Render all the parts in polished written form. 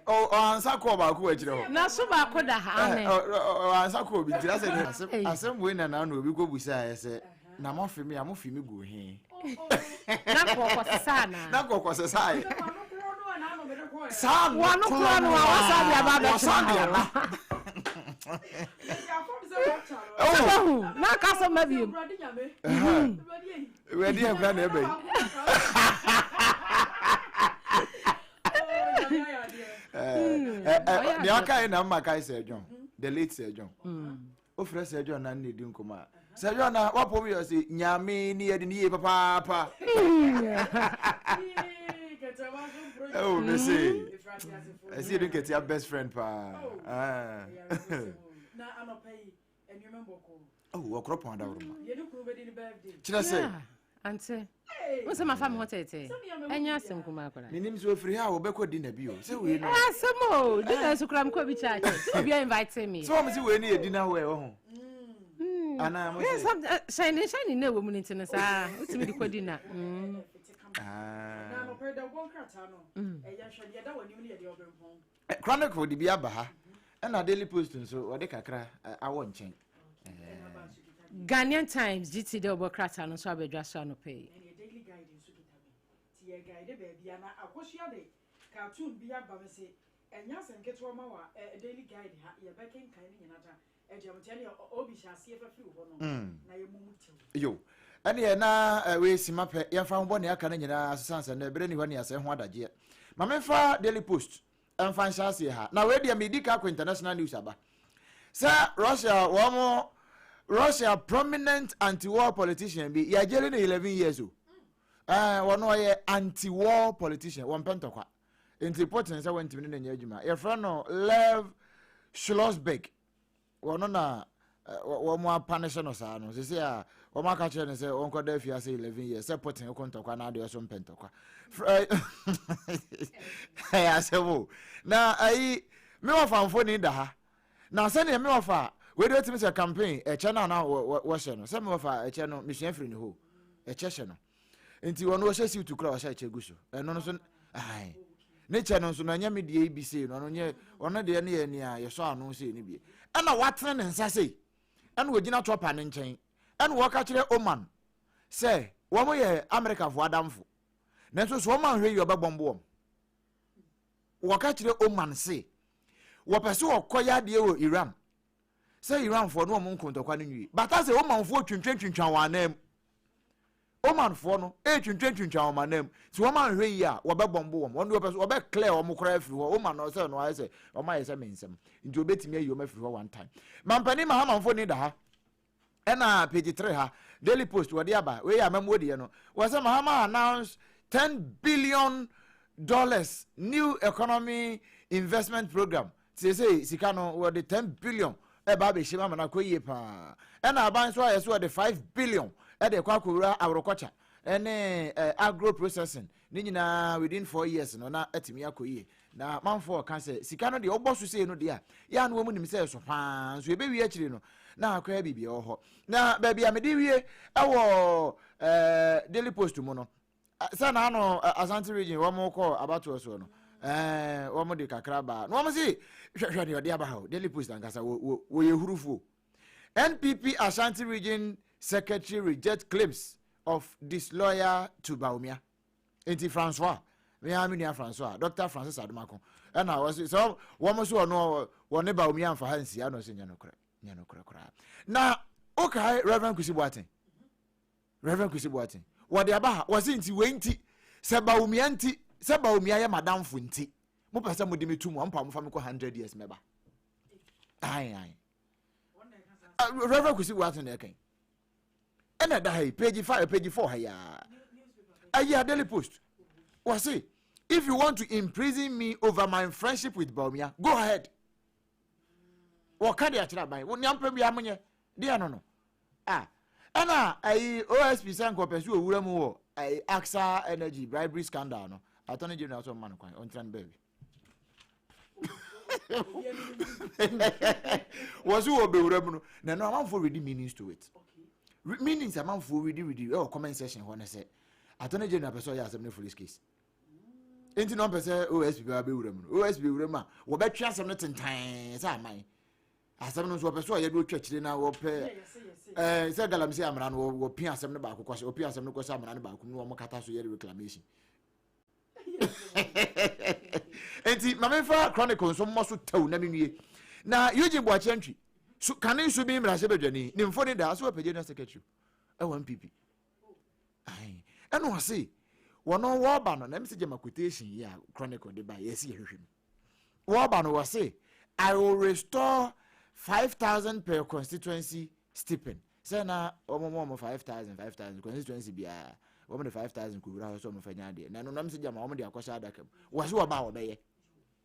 Ɔansa kɔɔ baako wɔ akyirɛ hɔ. Na so baako da ha ame. Ɔansa kɔɔ bi nti asɛ asɛm wei na naano obi kɔ busa yɛ sɛ na mo afe mi a mo fi mi gu he. Na kɔkɔ sesa na. Na kɔkɔ sesa yɛ. Saa no wɔn korɔ no a wɔsan de aba abɛtena wɔsan de aba. Sɛ na aka sɛ ma biem. Wɛdi yɛn kura na ɛbɛ yi. Nea ɔka yi na mma kae Sir John, the late Sir John. Ofrɛ Sir John na ne di nkɔmɔ a. Sir John na wapɔ mu yɛ ɔsɛ nyame ne yɛ de ne yie papaapa. Ɛwɔ me se ɛsɛ yɛ de nketewa best friend paa. Na anɔpa yi Nneɛma bɔkɔɔ. Oh, wɔkorɔ pɔn adaworoma. Deɛ ne kunu bɛdi ne birthday. Kyerɛ sɛ. Ante. Wo sɛ mafa me ho tete. Ɛnyɛ asɛm kumaa koraa. Menim sɛ ofiri ha a wɔbɛkɔ dinner bi o. Sɛ wei no. Ɛyɛ asɛm o. Dinner nso koraa mekɔ bi kyɛ akyɛ. Sɛ obi invite me. Sɛ wɔn sɛ wei no yɛ dinner wear wɔ ho. Anaa mo sɛ. Hyɛn ne hyɛn ne na ɛwɔ mu no nti no saa. Wotumi de kɔ dinner. Na anɔpɛ da bɔ nkrataa no. Ɛyɛ hwɛ deɛ ɛda w'anim no yɛ deɛ ɔbɛmpɔn. Chronicle de bi aba ha, ɛna Daily Post nso wɔde kakra awɔ nkyɛn. Ghanaian Times GT dɛ ɔbɔ krataa no nso abɛdwa so anɔpa yi. Daily Guide nso kita bi. Ti yɛ guide baabi a na akosua de cartoon bi aba me se ɛnyɛ asɛm ketewa ma wa Daily Guide ha yɛbɛkenkan ne nyina da Yo, ɛneɛ na wei sima pɛ yɛmfa ho bɔ nea aka no nyinaa sesan sɛ nnɛ berɛ ni hɔ ne asɛe ho adagyeɛ. Ma memfa Daily Post ɛmfa nhyɛ aseɛ ha. Na wei deɛ medi ka kɔ international news aba. Sɛ Russia wɔn Russia prominent anti-war politician bi yɛagyere no 11 years o. Ɛɛ wɔn ɔyɛ anti-war politician wɔn pɛ ntɔkwa. Nti Putin sɛ wɔntumi ne no nyɛ adwuma. Yɛfrɛ no Lev Schlossberg. Wɔno na wɔn apanehyɛ no saa no. Sisi a wɔn aka kyerɛ no sɛ wɔnkɔda afiase 11 years sɛ Putin ko ntɔkwa na adeɛ so mpɛ ntɔkwa. Ɛyɛ asɛm o. Na ayi me wɔfa mfoni da ha. Na sɛdeɛ me wɔfa wei deɛ otumi sɛ campaign ɛkyɛ no a na wɔhyɛ no sɛ me wɔfa ɛkyɛ no mesua firi ne hɔ ɛkyɛ hyɛ no. Nti ɔno ɔhyɛ siwt kora ɔhyɛ kyɛ gu so ɛno no so ae ne kyɛ no nso no ɛnyɛ me deɛ yi bi sei no ɔno nyɛ ɔno deɛ no yɛ nea yɛsɔ ano sei no bie ɛna watene ne nsa sei ɛna ogyina chɔpa ne nkyɛn ɛna wɔka kyerɛ Oman sɛ wɔn yɛ Amerikafoɔ adamfo nanso so wɔn anhwɛ yi ɔbɛbɔmbo wɔn wɔka kyerɛ Oman se wɔpɛ sɛ wɔkɔ yɛ adeɛ wɔ Iran sɛ Iranfoɔ ne wɔn nko ntɔkwa no nwie bata sɛ Omanfoɔ twintwantwintwan wɔn anan mu Omanfoɔ no retwintwantwintwan wɔn anan mu. Sɛ wɔn anhwɛ yie a, wɔbɛbɔmbo wɔn. Wɔn deɛ wɔpɛ so wɔbɛ clear wɔn koraa afiri hɔ. Oman no sɛ no ayɛ sɛ wɔn ayɛ sɛ me nsam. Nti wɔbɛtumi ayi wɔn afiri hɔ one time. Mampanin Mahama mfoni da ha. Ɛna page 3 ha, Daily Post wɔde aba. Wei yɛ amammuo deɛ no. Wɔ sɛ Mahama announce 10 billion dollars new economy investment program. Seesei sika no wɔde 10 billion ɛba abɛhyɛ mu ama no akɔ yie paa. Ɛna aban nso ayɛ so wɔde 5 billion ɛde kɔ akɔwura aworokɔkya ɛne eh, agro processing ne nyinaa within 4 years no na atumi akɔ yie. Na manfoɔ ɔka sɛ sika no deɛ wobɔ so sei no deɛ a yɛ a na wɔn nim sɛ ɛso paa nso ɛbɛwie akyiri no na akɔyɛ biribi ɛwɔ hɔ. Na baabi a mede wie ɛwɔ eh, Daily Post mu no sɛ n'ano Asante region wɔn kɔ abatoɔ soɔ no ɛɛ wɔn de kakra baa na wɔn se hwɛhwɛ deɛ ɔde aba ha o Daily Post ankasa wɔ wɔ wɔyɛ hurufoɔ NPP Ashanti region secretary reject claims of disloyal to Bawumia nti Francois mea me nua Francois Dr Francis Adomako ɛna wɔsi sɛ wɔn so ɔno wɔne Bawumia nfa ha nsia na ɔsi nyɛ nokorɛ nyɛ nokorɛ koraa na okae Reverend Kusi Boateng. Reverend Kwesi Boateng, wɔde aba ha, wɔse nti wei nti, sɛ Bawumia nti, sɛ Bawumia yɛ madamfo nti, mopɛ sɛ mode me to mu a, mpa mofa me kɔ 100 years mɛba. Ae, ae. Uh, Reverend Kwesi Boateng na ɛkan. Ɛna ɛda ha yi, page 5, page 4 ha yi a. Ayi a Daily Post. Wɔse, if you want to imprison me over my friendship with Bawumia, go ahead. Wɔka de akyerɛ aban, nea mpɛ biara monyɛ, deɛ no no. Ah, ɛna ayi OSP sɛ nka ɔpɛ sɛ owura mu wɔ ayi AXA Energy bribery scandal no, Attorney General sɛ ɔmma no kwan, ɔntena no baabi. Wɔ so wɔ bɛwura mu no, na ɛno amanfoɔ ready meanings to it. Meanings amanfoɔ ready ready ɛwɔ comment section hɔ ne sɛ, Attorney General pɛ sɛ ɔyɛ asɛm no police case. Nti na ɔmpɛ sɛ OSP bɛba bɛwura mu no. OSP wura mu a, wɔbɛtwe asɛm no tentan sɛ aman. Asɛm no nso wɔpɛ sɛ ɔyɛ de ɔtwa akyire na wɔpɛ ɛɛ sɛ galamsey amena no wɔpia asɛm no baako kɔhyɛ wɔpia asɛm no kɔhyɛ amena no baako mu na wɔn kata so yɛ de reclamation. Nti maame fa chronicle nso mmɔ so tɛw na menwie. Na Eugene Boakye Antwi so kane nso bi mmarahyɛ badwani ne mfoni da so wɔpɛ general secretary ɛwɔ NPP. Ɛna ɔse wɔn wɔba no na ɛm sɛ gyama quotation yi a chronicle de ba yɛsi yɛhwehwɛ mu wɔba no wɔse I will restore 5,000 per constituency stipend sɛ na wɔn wɔn 5,000 5,000 constituency biara wɔn de 5,000 kowura hɔ sɛ wɔn fɛ nya adeɛ na ɛno nam sɛ gyama wɔn de akɔhyɛ adaka mu wɔse wɔba a wɔbɛyɛ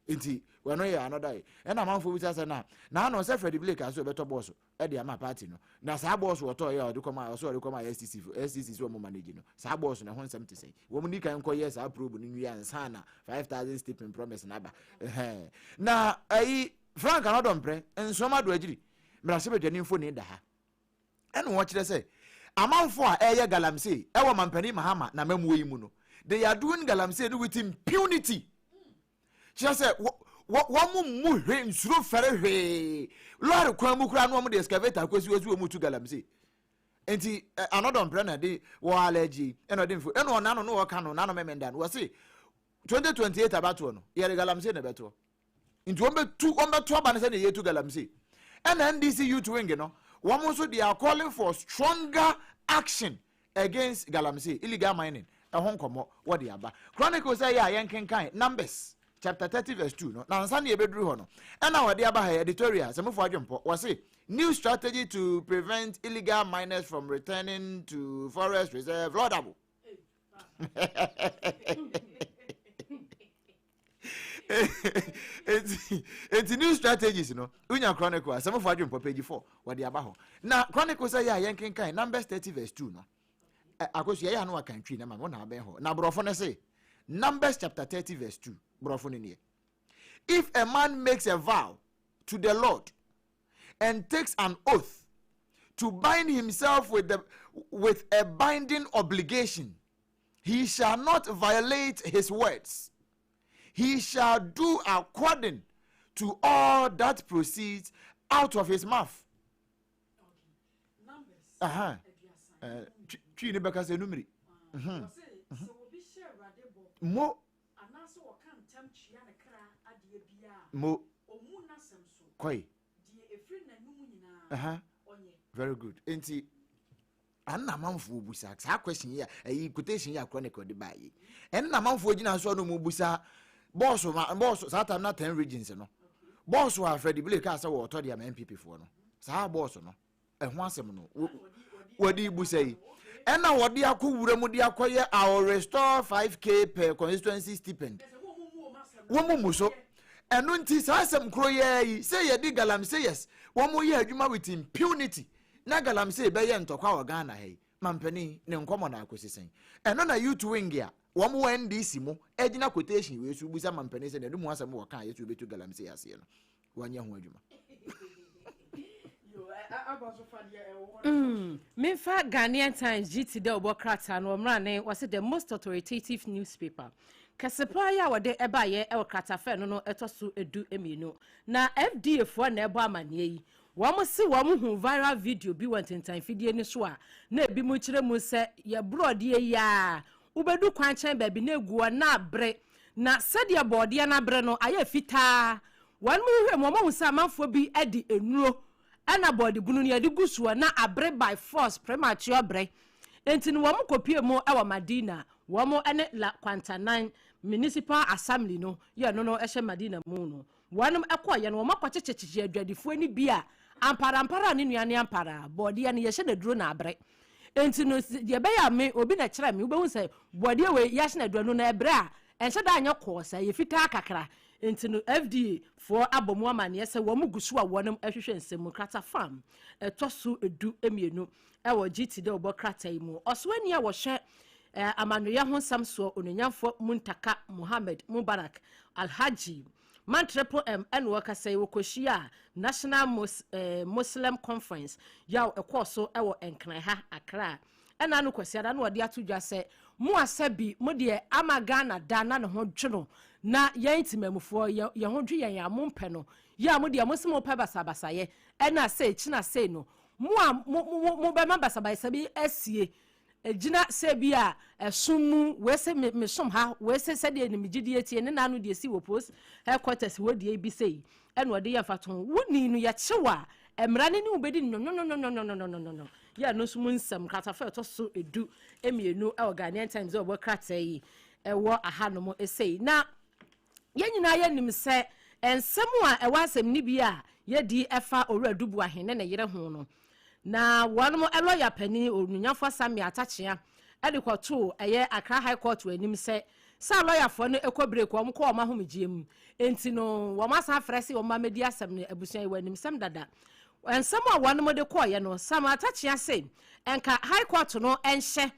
nti wɔn yɛ another yi ɛna amanfoɔ bi sɛ na na ano sɛ Freddie Blake aso ɛbɛtɔ bɔɔso ɛde ama party no na saa bɔɔso wɔtɔ yɛ ɔde kɔma ɔsɛ ɔde kɔma STC fo STC sɛ wɔn manage no saa bɔɔso na ɛho nsɛm te sɛn wɔn ni kan kɔ yɛ saa probe no nwi ansa na 5,000 stipend promise n'aba ɛhɛn na ɛyi Frank Anɔdɔmprɛ nsɔm ado agyiri mmarahyɛbadwani mfoni da ha ɛna wɔkyerɛ sɛ amanfo a ɛyɛ galamsey ɛwɔ mampanin Mahama na mamuo yi mu no, they are doing galamsey no with impunity. Kyerɛ sɛ wɔn mu mu hwee nsuro fɛre hwee lɔɔre kwan mu koraa na wɔn de excavator akɔsi wɔsi wɔn mu tu galamsey. Nti Anɔdɔmprɛ na de wɔ allergy ɛna ɔde mfo ɛna ɔnano no wɔka no n'ano mɛmɛnda no wɔsi 2028 abatoɔ no yɛde galamsey na ɛbɛtoɔ nti wɔn bɛtu wɔn bɛto aba no sɛdeɛ yɛtu galamsey. Ɛna NDC youth wing no wɔn nso they are calling for stronger action against galamsey, illegal mining. Ɛho nkɔmɔ wɔde aba Chronicles sɛ yɛ a yɛnkenkan Numbers chapter 30 verse 2 no na nsa ne yɛbɛduru hɔ no. Ɛna wɔde aba ha editorial sɛ mofo adwempɔ wɔse new strategy to prevent illegal miners from returning to forest reserve laudable. Eti new strategies no wonya Chronicle asɛmfo adwempɔ page 4 wɔde aba hɔ. Na Chronicle sɛ yɛ a yɛnkenkan Numbers 30 verse 2 no akosu yɛ ano aka ntwi na ma no na abɛn hɔ na borɔfo no se Numbers chapter 30 verse 2 borɔfo no nie: If a man makes a vow to the Lord and takes an oath to bind himself with a binding obligation, he shall not violate his words. He shall do according to all that proceeds out of his mouth. Aha. Twi ne bɛka sɛ numeri. Mo. Mo. Kɔi. Aha. Very good. Enti ɛnna amanfoɔ busa saa question yi a ɛyi quotation yi a Chronicle de baa yi, ɛnna amanfoɔ gyina so a na wɔn busa bɔɔso ma bɔɔso saa time na 10 regions no bɔɔso a Freddie Blake kaa sɛ wɔɔtɔ de ama NPP foɔ no, saa bɔɔso no ɛho asɛm no wɔde busa yi ɛnna wɔde akɔ wura mu de akɔyɛ I will restore 5K per constituency stipend wɔn mu mu so. Ɛno nti saa asɛm koro yɛ yi sɛ yɛde galamseyers wɔn yɛ adwuma with impunity na galamsey bɛyɛ ntɔkwa wɔ Ghana ha yi, mampanin ne nkɔmɔ na akɔsi sɛn? Ɛno na youth wing a wɔn wɔ NDC mu gyina quotation wei so busa mampanin sɛ n'anum asɛm wɔ kan yɛsɛ wobɛtu galamsey aseɛ no wɔnyɛ ho adwuma. Memfa Ghanaian Times GT dɛ wɔbɔ krataa no wɔmmra ne wɔse the most authoritative newspaper kɛse paa yi a wɔde ɛbaeɛ ɛwɔ kratafɛ no ɛtɔ so 12 na FDA foɔ na ɛbɔ amanneɛ yi. Wɔn se wɔn hu viral video bi wɔ ntentan fidie no so a na ebi mu kyerɛ mu sɛ yɛ borɔdeɛ yi a wobɛdu kwan kyɛn baabi na egu hɔ na abere na sɛdeɛ bɔɔdeɛ no abere no ayɛ fitaa. Wɔn mu hwehwɛ mu wɔn ahu sɛ amanfoɔ bi de nnuro ɛna bɔɔde bunu no yɛde gu soɔ na abere by force, premature bere. Nti no wɔn kɔpie mu ɛwɔ Madina, wɔn ne La Kwantanan Municipal Assembly no yɛ no ɛhyɛ Madina mu no wɔn ɛkɔɔyɛ no wɔn akɔkyekyekyekyɛ adwadifoɔ no bi a amparampara a ne nua ne ampara bɔɔdeɛ no yɛhyɛ n'aduro na abere. Nti no deɛ ɛbɛyɛ a me obi na kyerɛ me wobɛhu sɛ bɔɔdeɛ wei yɛahyɛ n'aduro no na ɛbrɛ a ɛnhyɛ da anyɛ kɔɔ sɛ ɛyɛ fitaa kakra. Nti no FDA foɔ abɔ mu amanneɛ sɛ wɔn gu so a wɔn hwehwɛ nsɛm mu. Krata farm ɛtɔ so 12 ɛwɔ GT dɛ wɔbɔ krataa yi mu ɔsoani a wɔhwɛ amanoyɛ ho nsɛm soɔ onuonyamfoɔ Muntaka Muhammed Mubarak Alhaji Man Triple M ɛna wɔkasa yi wɔkɔhyia a National Muslim Conference yaw ɛkɔɔ so ɛwɔ Nkran ha Accra ɛna ano Kwasiada na wɔde ato dwa sɛ Mo a sɛbi mo deɛ ama Ghana da na ne ho dwo no na yɛn temamufoɔ yɛ yɛn ho dwo yɛn a mompɛ no, yɛ a mo deɛ mose mopɛ basabasayɛ ɛna sei kyena sei no, mo a mo mo mobɛma basabasa bi asie gyina sɛ bi a ɛsom mu wei se me mesom ha wei se sɛdeɛ ne me gyidie tie ne naano deɛ si wɔ post headquarters hɔ deɛ bi sei ɛna ɔde yɛ mfatoho woni no yɛkyew a mmara no ne wo bɛdi no nyɔnyɔnyɔnyɔnyɔnyɔnyɔnyɔ yɛ ɛno nso mu nsɛm kratafa ɛtɔ so 12 ɛwɔ Ghanaian Times a ɔbɔ krataa yi ɛwɔ ahanom sei na Yɛn nyinaa yɛnim sɛ nsɛm a ɛwɔ asɛmnibea a yɛdi ɛfa Owura Dubuahe ne ne yere ho no, na wɔn lɔya panin Onunyafo Sammy Atakyea de kɔtoo ɛyɛ Accra High Court anim sɛ sɛ lɔyafoɔ no kɔ break wɔn kɔ wɔn ahomegyeɛ mu nti no wɔn asan afrɛ sɛ wɔn mma mmɛdi asɛm no. Abusua yi wɔ animsɛm dada. Nsɛm a wɔn de kɔeɛ no, Sam Atakyea se nka High Court no nhyɛ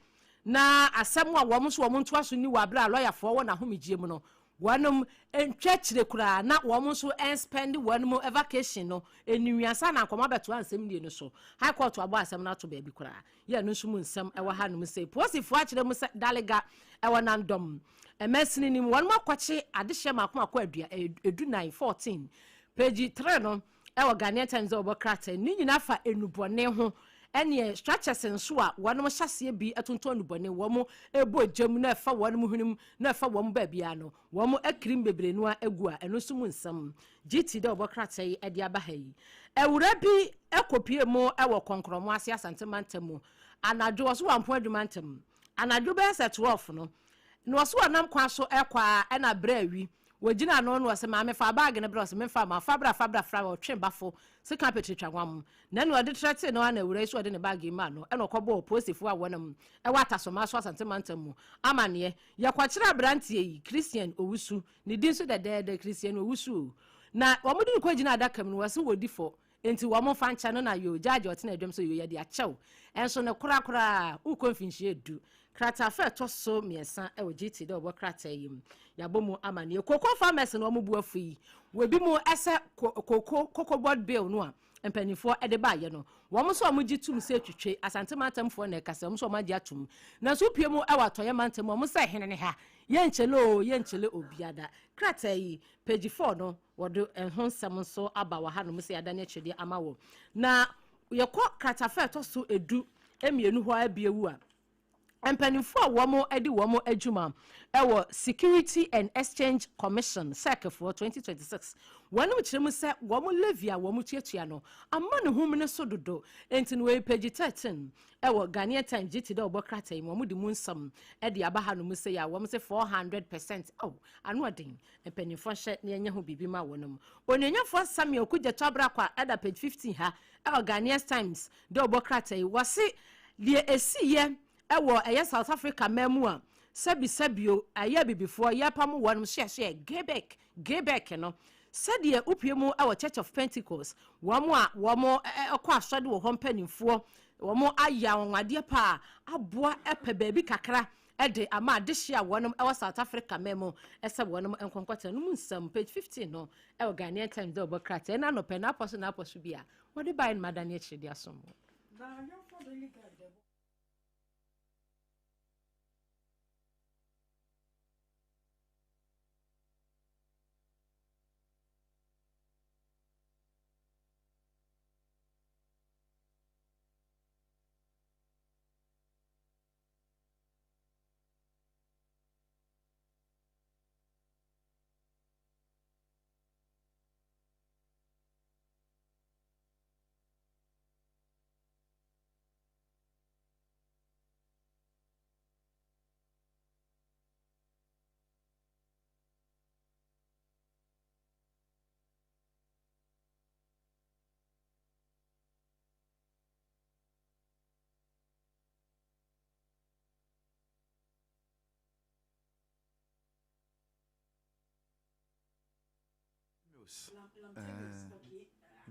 Na asɛm a wɔn nso wɔn ntoa so nni wɔ abere a lɔyafoɔ wɔ n'ahomegyeɛ mu no, wɔnom ntwa akyire koraa na wɔn nso nspɛnde wɔnom vacation no nniwi ansa na nkɔmɔ abɛtoa nsɛm nie no so. High Court abɔ asɛm no ato baabi koraa. Yɛ ɛno nso mu nsɛm ɛwɔ hanom sei. Polisifoɔ akyerɛ mu sɛ Dalega ɛwɔ Nandɔm mansini no mu, wɔnom akɔkye adehyeɛ mako mako adua, 14, 14, page 3 no, Ɛwɔ Ghanaian Times dɛ wɔbɔ krataa ne nyinaa fa enubɔne ho ɛneɛ structures nso a wɔnom hyɛ aseɛ bi tontɔn nnubɔne, wɔn bɔ gya mu na ɛfa wɔnom hwene mu na ɛfa wɔn baabiara no, wɔn akirim bebree no ara agu a ɛno nso mu nsɛm. GT dɛ wɔbɔ krataa yi de aba ha yi. Awura bi kɔpue mu wɔ Kɔnkrɔmo ase Asante mantam mu anadwo, ɔso wampo adwuma ntɛm, anadwo bɛyɛ sɛ 12 no na ɔso ɔnam kwan so ɛkɔ a ɛna berɛ awi Wogyina ano na ɔse, Maame, fa baage no bra. Ɔse, Memfa mma wo. Fa bra, fa bra, fra. Ɔtwe bafo sekan petee twa hwam. Na nea ɔde trɛtee no ara na awuraa yi nso ɔde ne baage yi maa no. Ɛna ɔkɔbɔɔ polisifo a wɔnam wɔ Atasoma so Asante mantam mu amanneɛ. Yɛkɔkyeree aberanteɛ yi, Christian Owusu. Ne din nso dɛdɛɛdɛ, Christian Owusu o. Na wɔde no kɔgyinaa adaka mu no, wɔse wɔdi fɔ. Enti wɔn mfa nkyɛ no na yoo judge ɔtena adwam sɛ yoo yɛde akyɛ wo ɛnso no kora koraa wokɔ mfinhyia du. Kratafa ɛtɔ so mmiɛnsa ɛwɔ GT dɛ ɔbɔ krataa yi mu yɛabɔ mu amaneɛ. Cocoa farmers na wɔn bu afu yi wɔ ebi mu ɛsɛ cocoa cocoa board bill no a mpanimfoɔ ɛde baayɛ no wɔn nso wɔn gye tum sɛ twitwe Asante mantamfoɔ na ɛkasa wɔn nso wɔn agye atum nanso wopie mu ɛwɔ atɔeɛ mantam wɔn sɛ hene ne ha yɛnkyele o yɛnkyele obiada. Krataa yi page 4 no Wɔde ɛho nsɛm nso aba wɔ hanom sɛ yɛadane akyɛdeɛ ama wo. Na yɛkɔ kratafa a ɛtɔ so 12 hɔ ara bio a, mpanimfoɔ a wɔde wɔn adwuma wɔ Security and Exchange Commission, SEC foɔ, 2026, wɔnom kyerɛ mu sɛ wɔn levy a wɔn tuatua no ama ne ho mene so dodo. Enti no wɔyi page 13 wɔ Ghanaian Times GT dɛ wɔbɔ krataa yi mu, wɔde mu nsɛm de aba hanom sɛ yɛ a wɔn sɛ 400%, oh, ano ɔden. Mpanyimfoɔ nhyɛ na yɛnyɛ ho biribi ma wɔnom. Onuonyamfoɔ Samuel Okudzeto Abrako a ɛda page 15 ha ɛwɔ Ghanaians Times de ɔbɔ krataa yi, wɔse deɛ ɛsiiɛ ɛwɔ ɛyɛ South Africa man mu a sɛbi sɛbio ɛyɛ abibifoɔ yɛpamo wɔnom soɛsoɛ Gebek Gebek no sɛdeɛ wopue mu ɛwɔ Church of Pentecost wɔn a wɔn ɛkɔ asɔre wɔ hɔ mpanimfoɔ wɔn ayɛ anwanwadeɛ paa aboa ɛpɛ baabi kakra de ama adehye a wɔnom wɔ South Africa man mu sɛ wɔnom nkɔ nkɔtena no mu nsɛm page 15 no wɔ Ghanaian Times dɛ wɔbɔ krataa ɛna anɔpɛ na apɔ so na apɔ so bi a wɔde baeɛ no madane akyire de asom mo. Na yɛmfa Daily Guide ɛbɔ.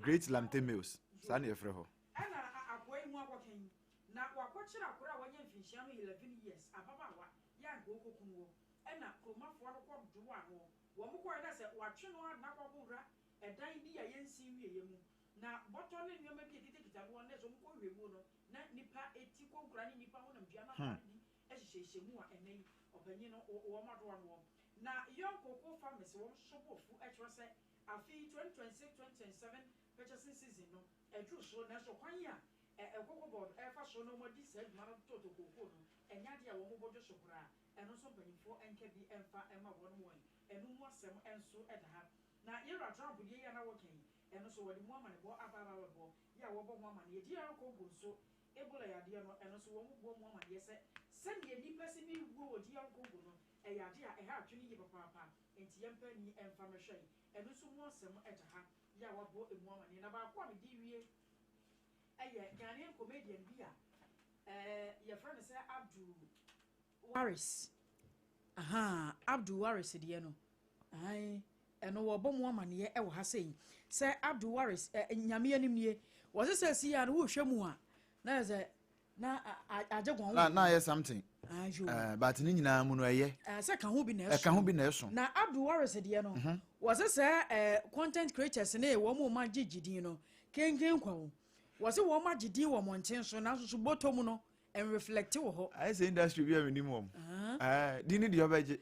Great Lamte Mills saa na yɛfrɛ hɔ. Ɛna akoa yi ho akɔka yi na wakɔkyere akora a wanya mfinhyia no 11 years ababaawa yɛ anka ɔkɔku noɔ ɛna kuromafoɔ no kɔ doa noɔ wɔn kɔɛ na sɛ watwe no ara de no akɔ akɔwura ɛdan bi a yɛnsi nwieɛ mu na bɔtɔ ne nneɛma bi a ɛkitakita noɔ na sɛ wɔn kɔ hwɛ mu no na nnipa ti konkura ne nnipa honamdua no afa no bi. nhyehyɛmu a ɛnɛ yi ɔpanyin no wɔn adoa no. Na Young Cocoa Farmers wɔn nso bɔ fu kyerɛ sɛ afei 2026-2027 purchasing season no ɛduru so, nanso kwan a Cocoa Board ɛfa so na wɔn adi saa adwuma no toto kookoo no, ɛnyɛ adeɛ a wɔn bɔdwo so koraa. Ɛno nso mpanyinfoɔ nka bi mfa ma wɔn. Wɔn ɛno mu asɛm nso da ha. Na yɛwura Trump deɛ yi a na wɔka yi, ɛno nso wɔde mu amanebɔ aba aba abɛbɔ yɛ a wɔbɔ ho amaneɛ. DR Congo nso, Ebola yadeɛ no, ɛno nso wɔn bɔ mu amaneɛ sɛ sɛdeɛ nnipa si bi wuo wɔ DR Congo no, ɛyɛ adeɛ a ɛha atwene yie papaapa, nti yɛmpa ni ɛmfa mɛhwɛ yi. Ɛno nso mu asɛm ɛda ha yɛ a wɔabɔ emu amaneɛ. Na baako a mede wie ɛyɛ Ghanaian comedian bi a yɛfrɛ no sɛ Abdul Waris. Aha, Abdul Waris deɛ no, ae, ɛno wɔbɔ mu amaneɛ ɛwɔ ha sɛyi sɛ Abdul Waris Nyame anim nie, wɔse sɛ si a no wohwɛ mu a na yɛ sɛ na agye gɔn. Na ayɛ something. But ne nyinaa mu no ɛyɛ. Sɛ ka ho bi na ɛso. Ɛka ho bi na ɛso. Na Abdul Waris deɛ no, wɔse sɛ content creators ne wɔn mu ma gye gyidin no kenken kwa o, wɔse wɔn ma gye din wɔ mmɔnten so, nanso so bɔtɔ mu no ɛnreflect wɔ hɔ. Ayɛ sɛ industry bi a menim wɔm di ne deɛ ɔbɛgye.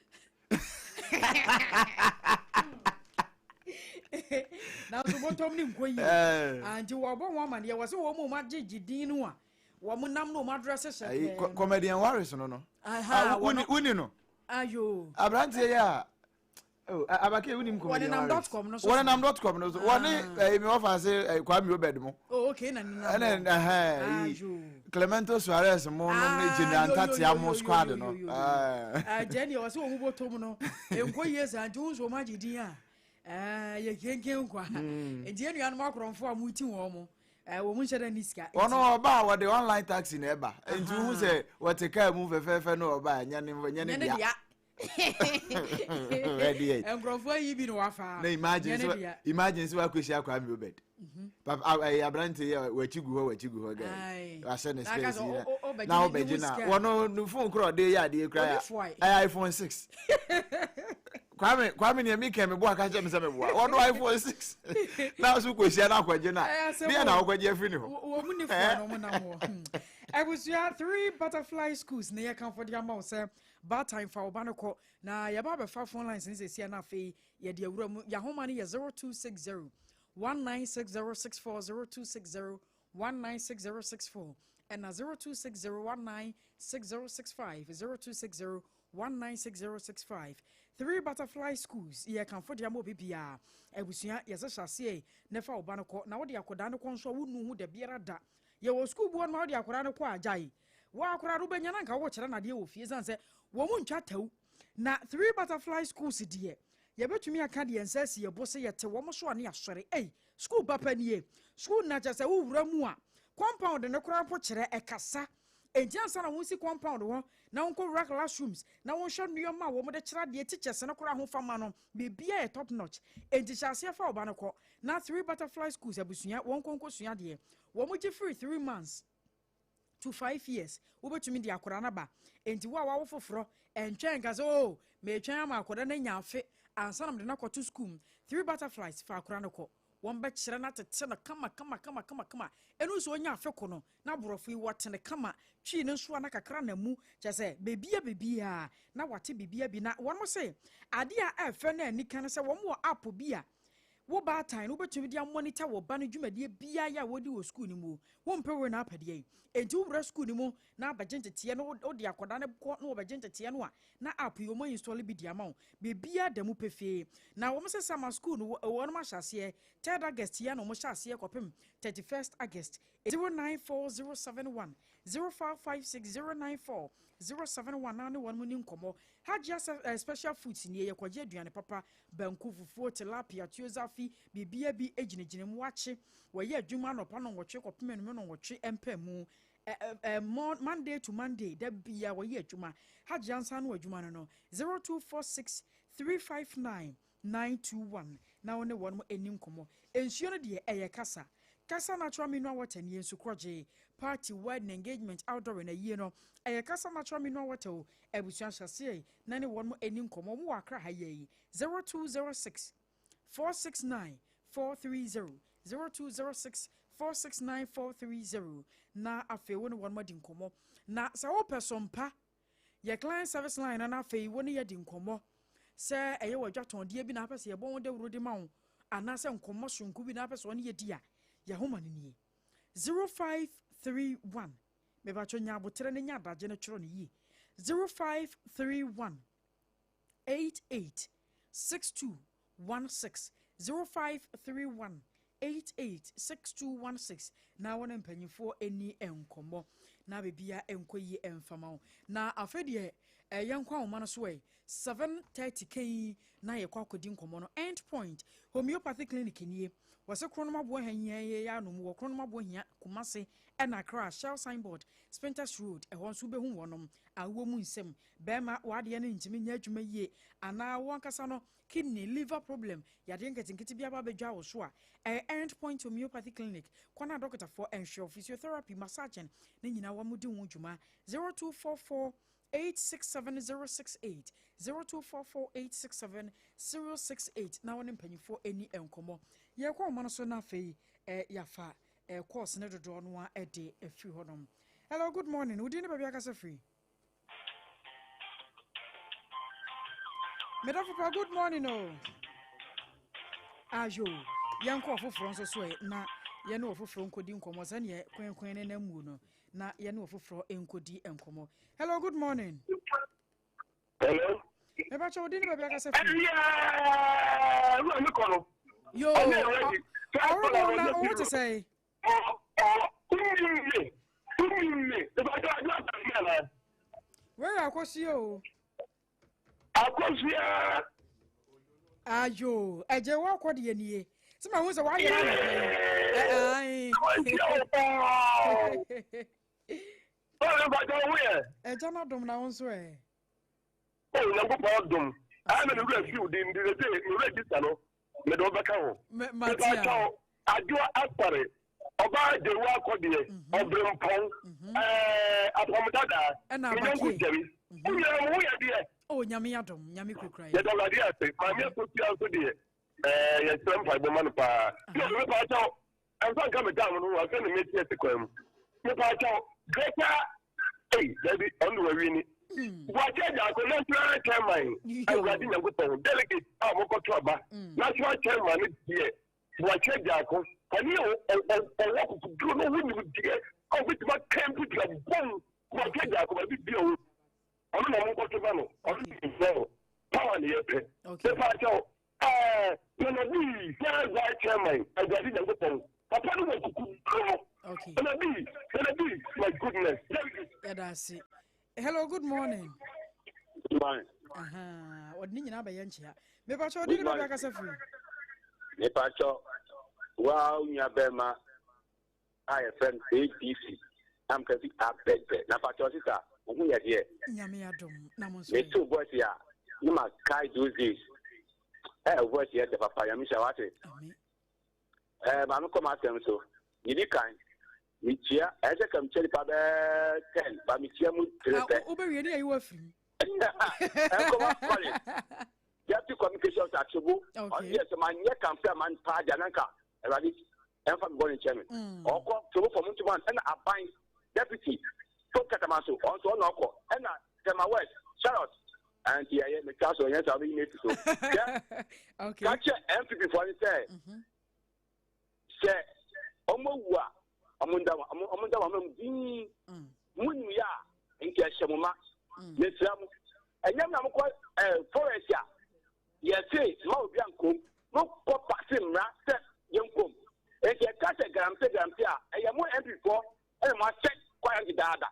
Nanso bɔtɔm ne nkɔ yie. Nti wɔbɔ wɔn amaneɛ, wɔ sɛ wɔn mu ma gye gye din no a wɔn nam no wɔn adrɛse hyɛ pɛɛ no. Comedian Waris no, wuni no. Ayo. Aberanteɛ yi a, oh, abake, wonim comedian Wɔnenam Waris? .com no so. Wɔnenam .com no so. Wɔne ɛyi mi wɔfa ase Kwame Obed mo. Oh, okay, na nenam. Ɛnɛ ɛhɛn yi Clemento Suarez mo no ne General Ntatea mo squad no. Ɛgyɛ deɛ wɔsɛ wɔn bɔtɔm no nkɔ yie saa, nti wɔn nso wɔn agye din a yɛ kenken kwa. Nti yɛn nuanom akorɔmfo a mo ti wɔn mo wɔn nhyɛ dɛ ne sika. Wɔn ɔba a wɔde online taxi na ɛba, nti wohu sɛ wɔte kaa mu fɛfɛɛfɛ no, ɔba a nyɛ ne dea. Nkurɔfoɔ yi bi na wafa. Na imagine sɛ, imagine sɛ wakɔhyia Kwame Obed papa, ɛyɛ aberante yɛ wakyi gu hɔ, wakyi gu hɔ guy, wahyɛ ne space yi na wobɛgye na wɔno ne phone korɔ ɔde yɛ adeɛ kura ɛyɛ iPhone 6. Kwame, Kwame nea mi kɛn mi bo aka kyerɛ mi sɛ mi boa wɔno iPhone 6 na so kɔhyia na akɔgye na deɛ na akɔgye afiri ne hɔ. Wɔn mu ne foɔ na wɔn nam hɔ. Abusua, Three Butterfly Schools ne yɛ kanfo de ama wo sɛ baatan fa wo ba no kɔ. Na yɛba abɛfa phone lines ne sɛsia no, afei yɛde awura mu. Yɛahoma no yɛ 0260 196064, 0260 196064, ɛna 0260 196065, 0260 196065. Three Butterfly Schools, yɛ kamfo de ama obi biara. Abusua, yɛsɛ hyɛ aseɛ ne fa wo ba no kɔ, na wode akɔdaa no kɔ nso a, wonnu ho da biara da. Yɛwɔ sukuu buo no ma wode akɔdaa no kɔ a, gyae wɔ akɔdaa no, wobɛnya na nka wokyerɛ nadeɛ wɔ fie, ɛsiane sɛ wɔn mu ntwa taw. Na Three Butterfly Schools deɛ, yɛbɛtumi aka deɛ nsa asi yɛbo sɛ yɛte wɔn so a ne yɛasɔre. Ei, sukuu papa nie. Sukuu na kyerɛ sɛ wowura mu a, compound no koraa mpo kyerɛ ɛkasa. Enti ansa na wɔnsi compound hɔ na wɔnkɔwura classrooms na wɔnhwɛ nneɛma a wɔde kyerɛ adeɛ, teachers no koraa ho fama no, biribiara yɛ top notch. Enti hyɛ aseɛ fa ɔba no kɔ na Three Butterfly Schools, abusua, wɔn nkɔnkɔ sua adeɛ. Wɔn gye firi 3 months to 5 years. Wobɛtumi de akwadaa no aba. Enti wo a wawo foforɔ, ɛntwɛn nka sɛ, "O, meetwɛn ama akwadaa no anya afe ansa na mede no akɔto school mu." Three Butterflies, fa akwadaa no kɔ, wɔn bɛkyerɛ no atete no kama kama kama kama kama. Ɛno nso onya afe ko no na aborɔfo yi wɔte ne kama, Twi no nso a na kakra na mu kyerɛ sɛ beebia beebia na wate biribi bi. Na wɔn se adeɛ a ɛfɛ no ani ka no sɛ wɔn wɔ app bi a wo baatan no wobɛtumi de amonitor wɔ ba no dwumadie biara yɛ a wɔdi wɔ sukuu no mu. Wompɛ wei na apɛdeɛ yi, enti wowura sukuu no mu na abɛgye nteteɛ no, wode akɔda no kɔ na wɔbɛgye nteteɛ no a, na app yi wɔn install bi di ama wo, biribiara da mu pefee. Na wɔn sɛ summer school no, wɔn ahyɛ aseɛ 3rd August yi a na wɔn hyɛ aseɛ kɔpem 31st August. 094071 0556, 094071 na ne wɔn mu ni nkɔmmɔ. Hajia Special Foods nie, yɛkɔgye aduane papa, banku, fufuo, tilapia, tuo zafi, biribia bi gyinagyina mu wakye. Wɔyɛ adwuma anɔpa no 8 kɔpem anum no 8 mpɛ mu, Monday to Monday, da bia wɔyɛ adwuma. Hajia nsa no adwuma no 0246 359 921 na wo ne wɔn mo ani nkɔmmɔ. Nsuo no deɛ, ɛyɛ Kasa Kasa Natural Mineral Water nie. Nsu korɔgye, party, wedding, engagement, outdoor na yie no, ɛyɛ Kasa Natural Mineral Water o. Abusua, hyɛseɛ na ne wɔn mo ani nkɔmmɔ. Wɔn wɔ Akra ha yɛ yi, 0206 469 430, 0206 469 430, na afei wo ne wɔn mo adi nkɔmmɔ. Na sɛ wopɛ so mpa. Yɛ client service line no na afei wo ne yɛ di nkɔmmɔ. Sɛ ɛyɛ wɔ adwatɔndeɛ bi na apɛ sɛ yɛbɔ ho dawuro de ma wo anaasɛ nkɔmmɔ soronko bi na apɛ sɛ ɔne yɛ di a, yɛhoma no nie. 0531 mebatwɛ nya aboterɛ no nya adagye no twerɛ no yie. 0531 88 62 16 0531 88 6216 na wɔne mpanyinfoɔ ani nkɔmmɔ na biribiara nkɔ yie mfama wo. Na afei deɛ ɛyɛ nkɔ ahoma no so ɛ 7:30 kan na yɛkɔ akɔdi nkɔmmɔ no. End Point Homeopathy Clinic nie. Wɔsɛ kronom aboɔ ha hia yɛ yɛ anom wɔ kronom aboɔ hia Kumase ɛna Accra Shell signboard, Spintex Road, ɛhɔ nso wobɛhu wɔnom. Awoɔ mu nsɛm, bɛrima wadeɛ no ntumi nyɛ adwuma yie anaa wɔn ankasa no kidney, liver problem, yadeɛ nketenkete bi aba abɛdwa wo so a, ɛyɛ End Point Homeopathy Clinic kwan a dɔkotafoɔ nhwɛ, physiotherapy, massaging ne nyinaa wɔn di ho dwuma. 0244 867068 0244 867068 na wɔne mpanyinfoɔ ani nkɔmmɔ. Yɛkɔ ɔmo no so na afei yɛafa course ne dodoɔ no a ɛde afiri hɔnom. Hello, good morning. Wodi ne baabi akasa firi? Medafo pa, good morning o. Ayo, yɛnkɔ ɔfoforɔ nso so ɛ na yɛne ɔfoforɔ nkɔdi nkɔmmɔ sɛneɛ kwenkwen ne nam mu no na yɛne ɔfoforɔ nkɔdi nkɔmmɔ. Hello, good morning. Hello. Mebakyɛ, wodi ne baabi akasa firi? Ɛyɛ wura mi kɔ no. Yo, ɔrobɔ na owó te sɛ? Wei akɔsie o. Akɔsia. Ayo, ɛgye wɔ akɔ deɛ nie sɛ ma hu sɛ woayɛ anɔpɛ. Akɔsia o paa. Báwo bàtà owó yɛ? Ɛgya no adom, na wo nso ɛ? O Nyankopɔn adom. Ayɛ na mi wura fi o di ndi de mi register no mi de ɔbɛka ho. Mate a. Mepa Adwoa Asare, ɔbaa Gyewu akɔdeɛ, ɔbrempɔn, apɔmdada, Ɛna me nyɔnko Abake. Gyari. Wo nyinaa mo ho yɛ deɛ? O, Nyame adom, Nyame kurakura yɛ. Yɛda Awurade ase. Maame Akosua nso deɛ, yɛsrɛ mpaebɔ ma no paa. Na mepa akyɛw, ɛmfa nka me dam no ho, afei na meti ase kwan mu. Mepa akyɛw, Greta, ei, dabi, ɔno de wawie ni. Buakye Agyarko, national chairman, Awurade Nyankopɔn, delegate a wɔkɔto aba, national chairman no deɛ, Buakye Agyarko, ɔne ɔwɔ kokoduro no ho nimdeɛ a obɛtumi aka mpp abom. Buakye Agyarko, baabi bia ɔwɔ, ɔno na monkɔto ma no, ɔno ne yɛ power ne yɛpɛ. Mepa akyɛw, Nana bi first vice chairman, Awurade Nyankopɔn, papa no wɔ kokoduro no. Nana bi, Nana bi, my goodness. Yɛda ase. Hello, good morning. Good morning. Aha, ɔde ne nyinaa bɛyɛ nkyea. Mepakyɛ, ɔde ne baabi akasa firi? Mepakyɛ, wa nua bɛrima a yɛfrɛ no ABC na mka fi abɛbɛ na pakyɛ sisa wo ho yɛ deɛ? Nyame adom, na mo nso? Metew voice a ne ma kae those days. Voice yɛ dɛ papa, Nyame hyɛ wate. Amen. Maame, kɔ m'asɛm so. Medi kan mekyia, ɛyɛ sɛ ka mekyia nipa bɛɛ 10 ba mekyia mu tere pɛ. Wobɛwie ne yɛyi wo afiri mu. Ɛnkɔma college deputy communication officer Atobo, ɔno deɛ sɛ manyɛ campaign ama no paa deɛ ananka Awurade ɛmfa me bɔ ne nkyɛn me. Ɔkɔ Tobo fam ntoma ɛna aban deputy to katama so, ɔno nso ɔna ɔkɔ ɛna Tema West Charlotte ɛnti ɛyɛ metwa so ɛnyɛ sɛ ɔbɛyi me afi so. Hwɛ, ka kyerɛ NPP foɔ no sɛ ɔmo awu a, ɔmo nda ɔmo nda wɔn mu dinn. Mo nim yɛ a nti ɛhyɛ mo ma. Mesrɛ mo, ɛnyɛ mo na mokɔ forest a yɛse ma obi ankom, mokɔ paase mmara sɛ yɛnkom. Nti ɛka sɛ galamsey galamsey a, ɛyɛ mo MP foɔ ɛna mo ahyɛ kwan dedaada.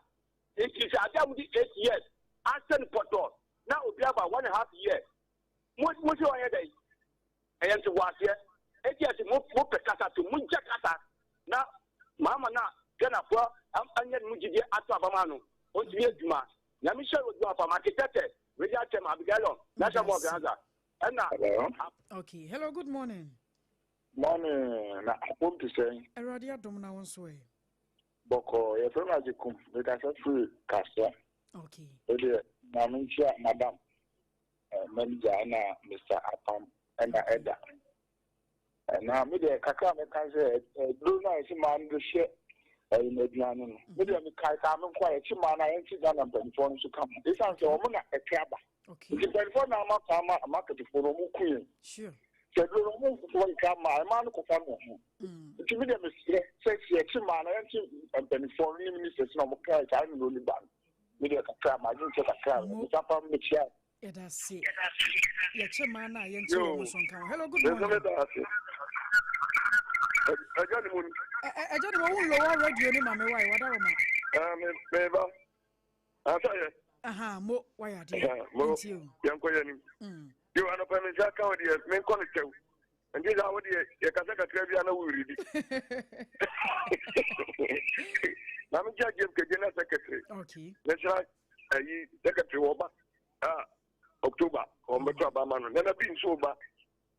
Nti sɛ ade a mode 8 years asɛ no pɔtɔ na obi aba 1.5 year, mo sɛ ɔyɛ dɛn? Ɛyɛ ntoboaseɛ. Eti ɛsɛ mo pɛ kasa to mo gya kasa na maama na Ghanafoɔ anya ne mu gyidie ato abama no ɔntumi adwuma. Nyame hyɛ wɔ adwuma pa maketɛtɛ radio chairman Abigail national board organizer ɛna. Hello. Okay, hello, good morning. Morning, na apom te sɛn? Awurade adom, na wo nso ɛ? Bɔkɔɔ, yɛfrɛ no Agyekum, mekasa firi Kasoa. Wodeɛ, maame nkyia madam manager ɛna Mr. Apam ɛna ɛda. Na me deɛ kakra a mɛka sɛ duro no a yɛsɛ maa no de hyɛ Ɛyɛ n'aduane no. Me deɛ mekae saa me nko a yɛkye mmaa no a yɛnkye Ghana mpanimfoɔ no nso ka ho. Ɛsiane sɛ wɔn na ɛte aba. Nti mpanimfoɔ na ama kwan ma marketfoɔ no wɔn ku yɛn. Sɛ duro no wɔn nkofoɔ nka mmaa mmaa no kɔfa no ho. Nti me deɛ mesrɛ sɛ sɛ yɛkye mmaa no yɛnkye mpanimfoɔ no ne ministers na wɔn kae saa nnuro no ba no. Me deɛ kakra ma adwene kyɛ kakra mesa pa mekyia. Yɛda ase. Yɛkyɛ mmaa no a yɛnkyɛ wɔn nso nka ho. Hello, good morning. Ɛgya ne mu ni. Ɛgya ne mu wo lower radio ni ma me wa wada wɔ ma. Me me ba. Asa yɛ. Aha mo wayɛ adeɛ. Mo yɛnkɔ yɛ nim. Yo anɔpɛ me nsa ka wo deɛ menkɔ no kyɛw. Nti saa wo deɛ yɛkasa kakra bi a na woredi. Na mekyia James Kegye na secretary. Okay. National ayi secretary wɔ ba. Ah, October wɔn bɛto aba ama no. Nana bi nso ba.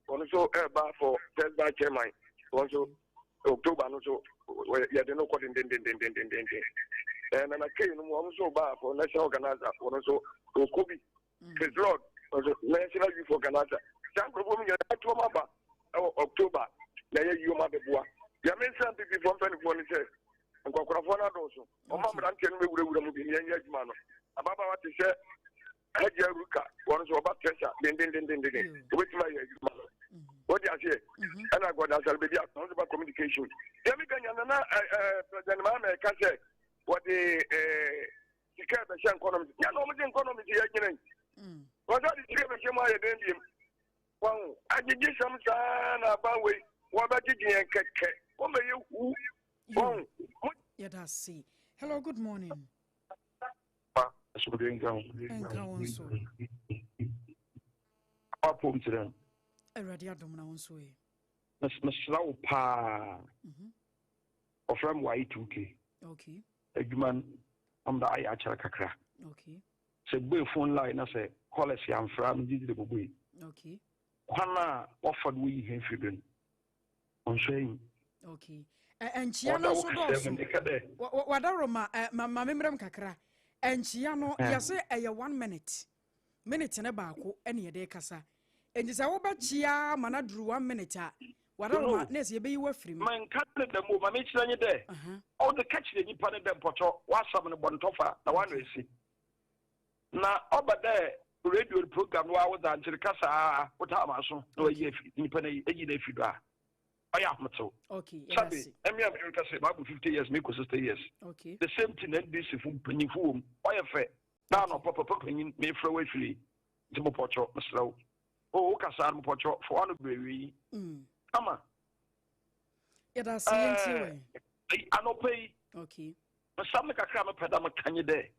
Wɔn nso ɛreba for first vice chairman. Wɔn nso October no nso yɛde no kɔ dendendendendenden. Ɛɛ Nana K no mu wɔn nso ba for national organizer. Wɔn nso ɔkɔ bi. Chris Lord nso national youth organizer. Saa nkurɔfoɔ mu nyinaa to wɔn aba ɛwɔ October na ɛyɛ yi wɔn abɛboa. Deɛ mensa mpipifoɔ mpanimfoɔ no sɛ nkɔkorafoɔ no adɔɔso. Wɔn a mmeranteɛ no bɛwurawura mu bi ne yɛnyɛ adwuma no. Ababaawa te sɛ Hajia Ruka, wɔn nso wɔba pressure dendendendenden. Wobɛtumi ayɛ adwuma no. Wɔde aseɛ. Ɛna Gordon Asare-Bedi a ɔno nso ba communication. Deɛ meka nya nana President Mahama ɛka sɛ wɔde sika ɛbɛhyɛ nkɔnɔm. Nyɛ na wɔn de nkɔnɔm si yɛ nyina yi. Wɔn sɛ de sika ɛbɛhyɛ mu ayɛ dɛn biem. Wɔn agyegye sɛm saa na aban wei wɔbɛgyegye yɛn kɛkɛ. Wɔn bɛyɛ hu. Wɔn. Yɛda ase. Hello, good morning. Asomdwe nka wo. Nka wo nso. Apom kyerɛ no. Awurade adom na wo nso ɛ. Mesrɛ wo paa. Ɔfrɛ me wɔ I2K. Okay. Adwuma no ɔmda ayɛ akyɛrɛ kakra. Okay. Sɛ bue phone line na sɛ callers yɛamfra megye di dɛ bobue. Okay. Kwan a wɔfa do woyi hɛn firi do no ɔnhwɛ yi. Okay. Nkyia no nso dɔɔso. Wadaworo ma ma memmerɛm kakra. Nkyia no yɛse ɛyɛ 1 minute. Minute ne baako ɛne yɛde kasa. Enti sɛ wobɛkyia ma no aduru 1 minute a wadaworo ma na ɛsɛ yɛbɛyi wafiri mu. Manka ne dɛm o, ma mekyerɛ nye dɛ ɔde ka kyerɛ nnipa ne dɛ mpɔtɔ w'asɛm no bɔ ntɔfa na w'ano esi. Na ɔba dɛ radio program no wa wodza nkyere kasa a wotaa ma so na wayi afi nnipa no ayi no afi do a ɔyɛ ahometew. Okay, Sabi, ɛmi a meyɛ kasa maabu 50 years mekɔ 60 years. Okay. The same thing NDC fo mpanyimfo wɔ mu. Ɔyɛ fɛ. Na anɔpa papa panyin mefrɛ wo afiri nti mopɔtɔ mesrɛ wo. O wo kasa no mopɔtɔ fa w'ano brɛ wie yi. Ama. Yɛda ase yɛntie wɛ. Anɔpa yi. Okay. Mesam ne kakra mepɛ da meka nye dɛ.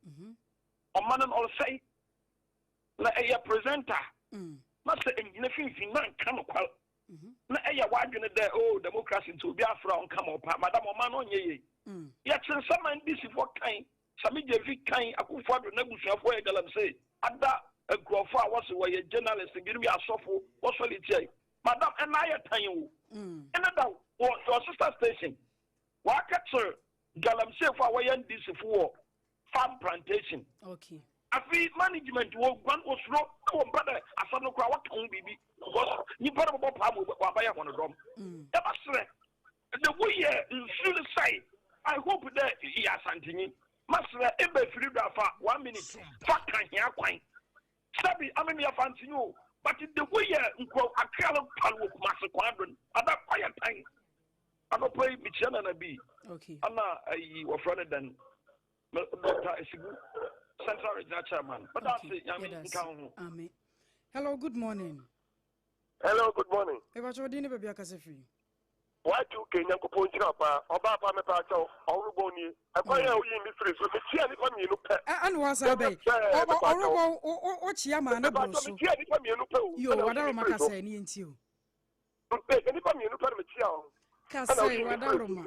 Ɔma no ɔresɛe. Na ɛyɛ presenter. Na sɛ ɛnyina finfin na nka nokwar. Na ɛyɛ w'adwene dɛ oh democracy nti obi afra ɔnka ma ɔpa. Madam ɔma no ɔnyɛ yie. Yɛte nsɛm a NDC foɔ kan, Sami Gyamfi kan, Akufo Addo n'abusuafoɔ yɛ galamsey. Ada nkurɔfoɔ a wɔse wɔyɛ journalist binom yɛ asɔfo wɔsɔre tia yi. Madam ɛna ayɛ tan o. Ɛna da wɔ your sister station. Wɔaka kyerɛ galamseyfoɔ a wɔyɛ NDC fo wɔ farm plantation. Okay. Afi management wɔ guan wɔ suro na wɔn mpɛ dɛ asɛm no koraa wɔka ho biribi because nipa no bɔbɔ paa mu wɔabayɛ wɔn dɔm. Ɛba serɛ de woyɛ nsuo no sɛe. I hope dɛ yɛ asantenyi. Masrɛ eba firi do afa 1 minute fa ka hia kwan. Sabi ame me afantenyi o but de woyɛ nkuro akra no pal wɔ Kumasi kwan do ada kwan tan. Anɔpa yi mekyia Nana bi. Okay. Ana ayi wɔfrɛ no dɛn? Dr. Esibu, Central Regional Chairman. But that's it. Nyame nka ho. Amen. Hello, good morning. Hello, good morning. Eba cho di ne baby akasa free. Y2K nyankopɔn nkyira paa. Ɔbaa paa mepa akyɛw. Ɔworobɔn nie. Ɛkwan a woyi me firi so. Mekyia nnipa mmienu pɛ. Ɛne wasa bɛyi. Ɔworobɔn wokyia maa ne boro so. Mekyia nnipa mmienu pɛ o. Yo, wadaroma kasa ne yɛnti o. Nnipa mmienu pɛ na mekyia o. Kasa yi wadaroma.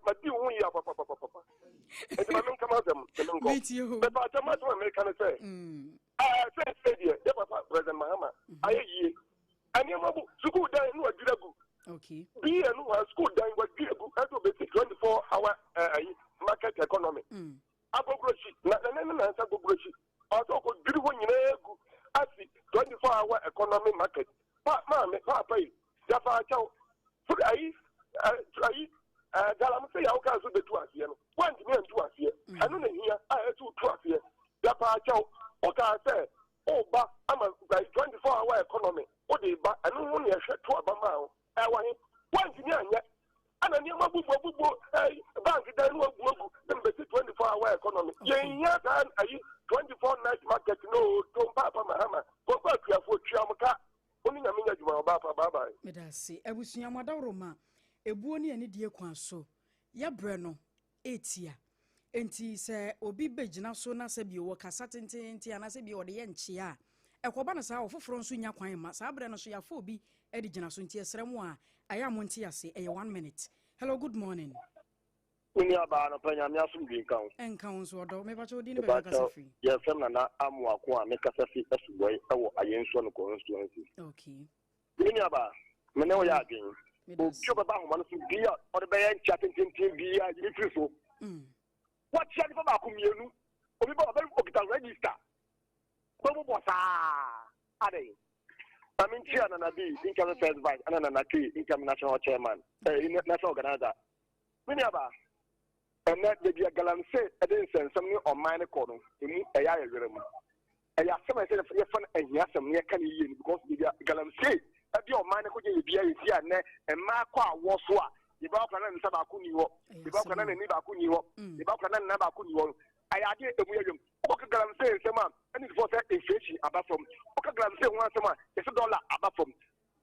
Madi wo ho yie apapapapapa. Nti ma menka m'asɛm na menkɔ. Metie o. Mepa akyɛw m'asɛm a meka ne sɛ. Sɛ sɛ deɛ yɛ papa President Mahama ayɛ yie. Nneɛma bu sukuu dan no wadwira gu. Okay. Bi yɛ no wa sukuu dan wadwira gu ɛsɛ obesi 24 hour market economy. Agbogbloshie na na ne nansa agbogbloshie ɔsɛ ɔkɔ dwiri hɔ nyinaa gu asi 24 hour economy market. Pa maame paapa yi yafa akyɛw furi ayi ayi Ɛɛ galamsey a wokaa sɛ wobɛtu aseɛ no, woantumi antu aseɛ. Ɛno na ɛhia a ɛsɛ wotu aseɛ. Yɛpaakyɛw, wokaa sɛ woreba ama 24 hour economy, wode reba, ɛno ho na yɛhwɛ to aba maa wo. Ɛwɔ he? Woantumi anyɛ. Ɛna nneɛma bubu abubu, ɛyi, bank dan no abu agu, na mbɛsi 24 hour economy. Yɛnhia saa ayi 24 night market no o, Tom Paapa Mahama, kɔkɔ akuafoɔ tua mo ka. Wo ne Nyame nyɛ adwuma, ɔbaa pa, bye bye. Meda ase. Abusua, mo adaworoma, ebuo ne anidie kwan so, yɛbrɛ no retia. Enti sɛ obi bɛgyina so na sɛ bio ɔkasa tenteenten anaasɛ bio ɔde yɛ nkyea a, ɛkɔba no saa a, ɔfoforɔ nso nnya kwan mma. Saa berɛ no nso yɛafa obi de gyina so. Nti yɛsrɛ mo a, ɛyɛ a monte ase. Ɛyɛ one minute. Hello, good morning. Me nua baa anɔpa Nyame asomdwie nka wo. Ɛnka wo nso ɔdɔ. Mepakyɛ wo din ne baabi a wokasa firi. Yɛfrɛ me Nana Amoako a mekasa fi Asubɔe ɛwɔ Ayensuo no constituency. Okay. Me nua baa, me ne wo yɛ adwen. Obi a ɔbɛba ahoma no so bi a ɔde bɛyɛ nkyea tententen bi a yi ne firi so. Wakyea nipa baako mmienu. Obi ba ɔbɛ okita register. Bɛbobɔ saa. Adɛn? Ma menkyia Nana B, incoming first vice, ɛna Nana K, incoming national chairman, eh, national organizer. Me nuabaa, ɛnnɛ, baabi a galamsey de nsɛnsɛm ne ɔman no kɔ no, emu ɛyɛ ayɛ werɛ mu. Ɛyɛ asɛm a ɛsɛ yɛfa no ahiasɛm na yɛka no yie no because baabi a galamsey de ɔman no kɔgye yɛ bia yɛsi a nnɛ mmaa kɔ awoɔ so a yɛbɛwɔ akora na ne nsa baako nni hɔ, yɛbɛwɔ akora na n'ani baako nni hɔ, yɛbɛwɔ akora na ne nan baako nni hɔ no, ɛyɛ adeɛ a emu yɛ yam. Wokɔka galamsey nsɛm a, ɛne foɔ sɛ inflation aba fam. Woka galamsey ho asɛm a, yɛsɛ dɔla aba fam.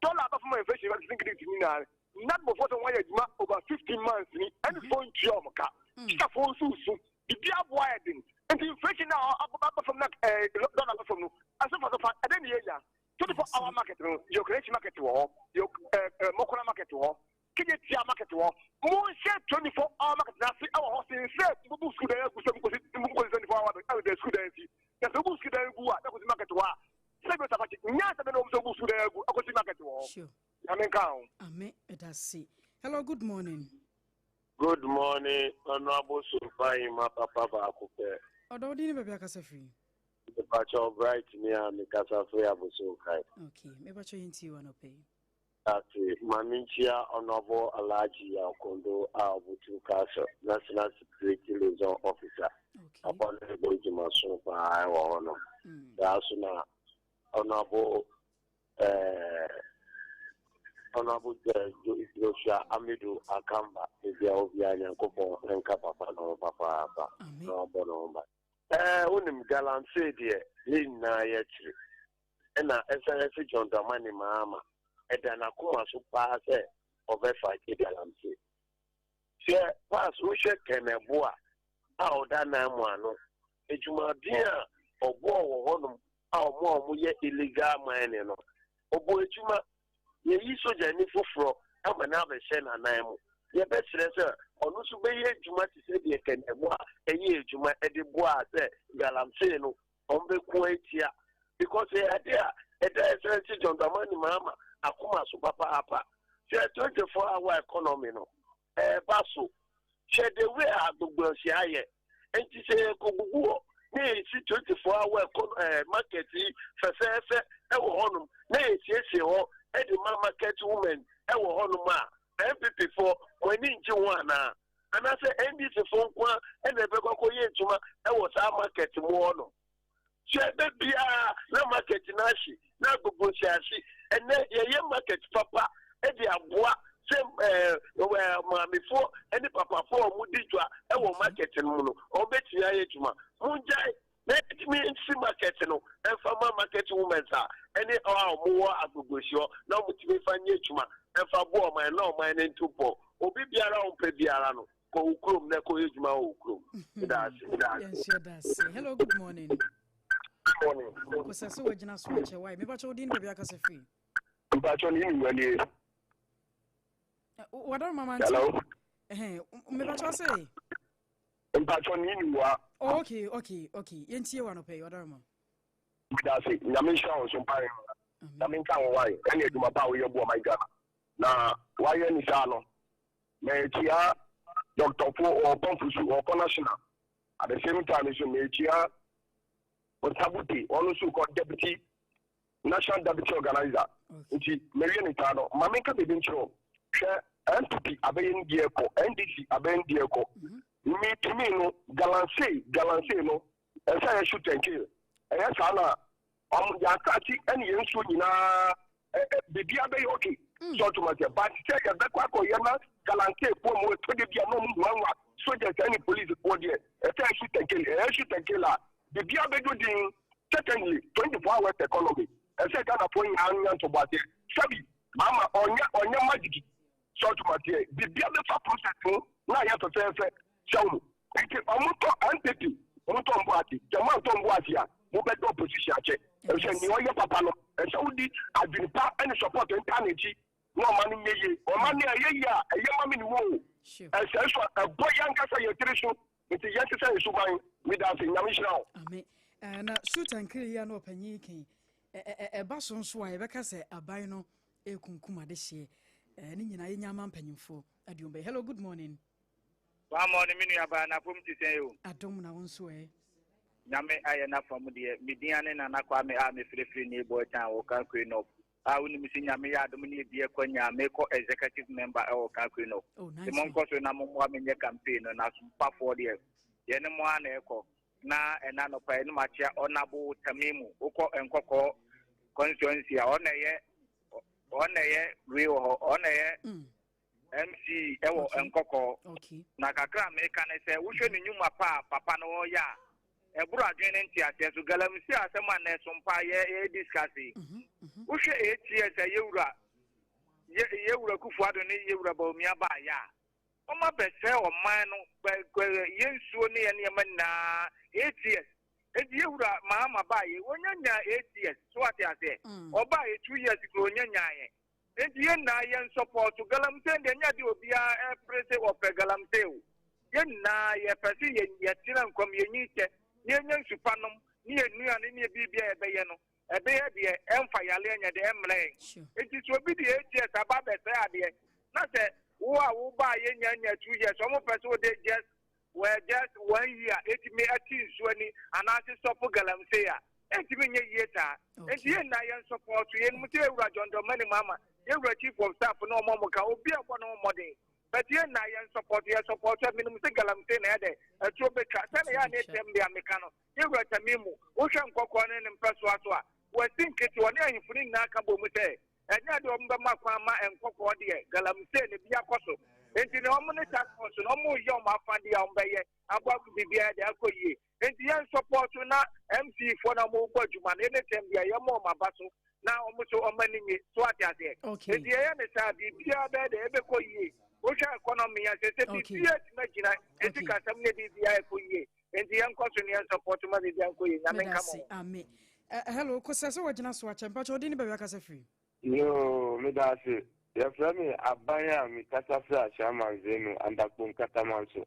Dɔla aba fam a inflation ba nketenkete nyinaa. Nadmofoɔ sɛ wɔayɛ adwuma over 15 months ni, ɛne foɔ ntua wɔn ka. Tikyafoɔ nso resu. Biribi aboa yɛ den. Nti inflation na aba fam na dɔla aba fam no, ɛso fa so fa, ɛdɛn na yɛnya? 24 hour market no, yɛ Okerechi market wɔ hɔ, yɛ Mokora market wɔ hɔ, Kejetia market wɔ hɔ. Monhyɛ 24 hour market no ase wɔ hɔ sen sɛ mobu sukuu dan agu sɛ mokɔsi 24 hour de sukuu dan si. Na sɛ wobu sukuu dan gu a, na kɔsi market wɔ a, sɛ bi ɔsafakye, nyansa bɛ na wɔm sɛ wobu sukuu dan agu akɔsi market wɔ hɔ. Sure. Nyame nka ho. Ame ɛdase. Hello, good morning. Good morning, Honorable Sompahima Papa baako pɛ. Ɔdɔ wo din ne baabi akasa firi. Mepakyɛw Bright ni a mekasa firi Abossey-Okai. Okay, mepakyɛw yɛntie wo anɔpa yi. Ase, ma menkyia Honourable Alhaji Yaw Kondo a ɔbotu Castle, National Security Liaison Officer. Papa no rebɔ adwumaso paa wɔ hɔ nom. Saa nso na Honourable eh, Honourable Joshua Amidu Akamba, baabi a obiara Nyankopɔn nka papa no ho papaapa na ɔbɔ ne ho ban. Eh, wonim galamsey deɛ yɛn nyinaa yɛkyere. Ɛna ɛsan ɛsɛ John Dramani Mahama ɛda n'akoma so paa sɛ ɔbɛfa gye galamsey. Sɛ pass wohwɛ Kɛnɛbo a a ɔda nan mu ano, adwumaden a ɔbɔɔ wɔ hɔnom a wɔn a wɔyɛ illegal mining no, ɔbɔ adwuma. Yɛyi sogyani foforɔ ama no abɛhyɛ n'anan mu. Yɛbɛsrɛ sɛ ɔno nso bɛyɛ adwuma te sɛ deɛ Kɛnɛbo a ɛyɛ adwuma de boaa sɛ galamsey no wɔbɛko atia because ɛyɛ adeɛ a ɛda Excellency John Dramani Mahama akoma so papaapa sɛ 24 hour economy no ɛreba so. Hwɛ the way a Agbogbloshie ayɛ nti sɛ yɛkɔgugu hɔ na yɛsi 24 hour eh, market yi fɛfɛɛfɛ ɛwɔ hɔnom na yɛsiesie hɔ ɛde ma market women ɛwɔ hɔnom a NPP foɔ mo ani ngye ho anaa? Anaasɛ NDC foɔ nko ara ɛna ɛbɛkɔ akɔyɛ adwuma ɛwɔ saa market mu hɔ no? Hwɛ bɛ biara na market no ahye na agogosi ahye. Ɛnɛ yɛyɛ market papa de aboa sɛ ɛɛ maamefoɔ ne papafoɔ a wɔdi dwa wɔ market no mu no wɔbɛtumi ayɛ adwuma. Mongyae na yɛtumi nsi market no mfa ma market women a ɛne a wɔwɔ agogosi hɔ na wɔtumi fa nyɛ adwuma mfa boa ɔman na ɔman no nto mpɔn. Obi biara a ɔmpɛ biara no kɔ wo kurom na kɔyɛ adwuma wɔ wo kurom. Meda ase. Meda ase. Yɛnso yɛda ase. Hello, good morning. Good morning. Kosɛ sɛ wagyina so akyɛ wae. Mepakyɛ wo din ne baabi akasa firi. Mpakyɛ ne ne wanie. Wadaro mama nti. Hello. Mepakyɛ sɛ. Mpakyɛ ne ne wa. Oh, okay, okay, okay. Yɛntie wa no pɛ, wadaro ma. Meda ase. Nyame nhyira wo so mpae. Nyame nka wo wae. Ɛne adwuma pa a woyɛ boɔ my Ghana. Na wayɛ ne saa no. Mekyia Doctor fo ɔkɔ Nfusu ɔkɔ national at the same time nso mekyia Osabute ɔno nso kɔ deputy national deputy organizer nti mewie ne saa no ma menka biribi nkyerɛ o. Hwɛ NPP abɛyɛ ne deɛ kɔ, NDC abɛyɛ ne deɛ kɔ. Me to me no, galamsey, galamsey no, ɛsɛ yɛ shoot and kill. Ɛyɛ saa na ɔmo yɛn asase ɛne yɛn nsuo nyinaa ɛ ɛ biribiara bɛyɛ okay. So ɔtoma sɛ, but sɛ yɛbɛkɔ akɔyɛ na galamsey foɔ mu ɛtɔ de bi a na ɔmo nwanwa soldiers ɛne police foɔ deɛ, ɛsɛ yɛ shoot and kill. Ɛyɛ shoot and kill a, biribiara bɛdwo din. Secondly, 24 hours economy, ɛsɛ Ghanafoɔ nyinaa nya ntoboaseɛ. Sɛbi, Mama ɔnyɛ ɔnyɛ magic sɛ ɔtum aseɛ bibia bɛfa process mu na ayɛ fɛfɛɛfɛ sɛ wo nti ɔmo tɔ NPP mo tɔ mbo ase sɛ mo antɔ mbo ase a mo bɛdɔ opposition akyɛ ɛsɛ nea ɔyɛ papa no ɛsɛ wodi adwene pa ɛne support ntaa n'akyi na ɔma no nyɛ yie ɔma no ɛyɛ yie a ɛyɛ ma me ne wo o ɛsɛ nso ɛbɔ yɛn ankasa yɛ tiri so nti yɛn sesa yɛ suban meda ase Nyame nhyira wo. Amen. Na shoot and kill yi a na ɔpanyin kan Ɛba so nso a, yɛbɛka sɛ aban no rekunkum adehyeɛ. Ne nyinaa yɛnya ama mpanyimfoɔ aduon bɛyɛ. Hello, good morning. One morning, me nua baa n'afom te sɛn o. Adom na wo nso ɛ. Nyame ayɛ n'afa mu deɛ. Me din ane Nana Kwame a me frɛ firi Neighbor Town wɔ Kankure North. A wonim sɛ Nyame yɛ adom ne ɛbi akwanya a mekɔ executive member ɛwɔ Kankure North. Oh, nice Nti monkɔ so na mommoa me nyɛ campaign no na asompafoɔ deɛ yɛne mo ara na ɛkɔ. Na ɛna anɔpa yi no makyea Honourable Tamimu, wokɔ Nkɔkɔɔ constituency a ɔna ɛyɛ ɔna ɛyɛ wei wɔ hɔ, ɔna ɛyɛ MC ɛwɔ Nkɔkɔɔ. Na kakra a meka ne sɛ wohwɛ ne nnwuma pa a papa no ɔyɛ a ɛboro adwene ne nteaseɛ so. Galamsey asɛm a na ɛso mpa yɛ yɛ discuss yi. Wohwɛ 8 years a yɛwura yɛwura Kufuor-Addo ne yɛwura Bawumia baayɛ a Wɔn abɛsɛe ɔman no yɛn nsuo ne yɛn nneɛma nyinaa 8 years. Eti yɛ wura Mahama baayɛ wɔnya nyaa 8 years so ate aseɛ. Ɔbaayɛ 2 years kuro ɔnya nyaayɛ. Enti yɛn nyinaa yɛn support galamsey deɛ nyɛ de obiara ɛpere sɛ ɔpɛ galamsey o. Yɛn nyinaa yɛpɛ sɛ yɛ yɛtena nkwam yɛnyi kyɛ ne yɛnya nsupa nom ne yɛn nnuane ne yɛ biribi a yɛbɛyɛ no ɛbɛyɛ deɛ ɛmfa yale nyɛ deɛ ɛmmerɛ yɛn. Enti sɛ obi de 8 years aba abɛsɛe adeɛ na sɛ wo a wo ba yɛ nya nya 2 years ɔmo pɛ sɛ wode just wɔ just one year etumi ɛte nsuo ani anaasɛ stop galamsey a ɛntumi nyɛ yie saa. Nti yɛn nyinaa yɛn support yɛn mu sɛ yɛwura John Dramani Mahama, yɛwura chief of staff ne ɔmo ɔmo ka obi a ɛbɔ ne ho mmɔden, but yɛn nyinaa yɛn support yɛn support a menim sɛ galamsey na ɛdɛ ɛtuo bɛtwa sɛnea yɛ a ne tɛm deɛ meka no. Yɛwura Tamimu, wohwɛ Nkɔkɔɔ ne ne mpɛsoa so a, wɔasi nkete, wɔne ahemfo no nyinaa ka bɔ mu sɛ ɛnyɛ adeɛ wɔn bɛma kwan ma Nkɔkɔɔ deɛ galamsey no bi akɔ so. Enti na wɔn ne task force no wɔn reyɛ wɔn afadeɛ a wɔn bɛyɛ aboa biribiara de akɔ yie. Enti yɛn support na MC foɔ na wɔn rebɔ adwuma no, ɛne tɛm deɛ yɛn ma wɔn aba so na wɔn nso wɔn ani nye. So ate aseɛ? Enti yɛyɛ ne saa biribiara bɛyɛ dɛ ɛbɛkɔ yie. Wohwɛ economy a sɛ sɛ biribiara tumi agyina, esi kasɛm ne biribiara ɛkɔ yie. Nti yɛn kɔ so ne yɛn support ma biribi ankɔ yie. Nyame nka mo ho. Amen. Hello, kosɛ sɛ wɔgyina so akyɛ mpakyɛ ɔde ne baabi akasa firi. Yoo, meda ase. Yɛfrɛ me Aban a mekasa firi Ashaiman Zenu, Andakpo Nkatamanso.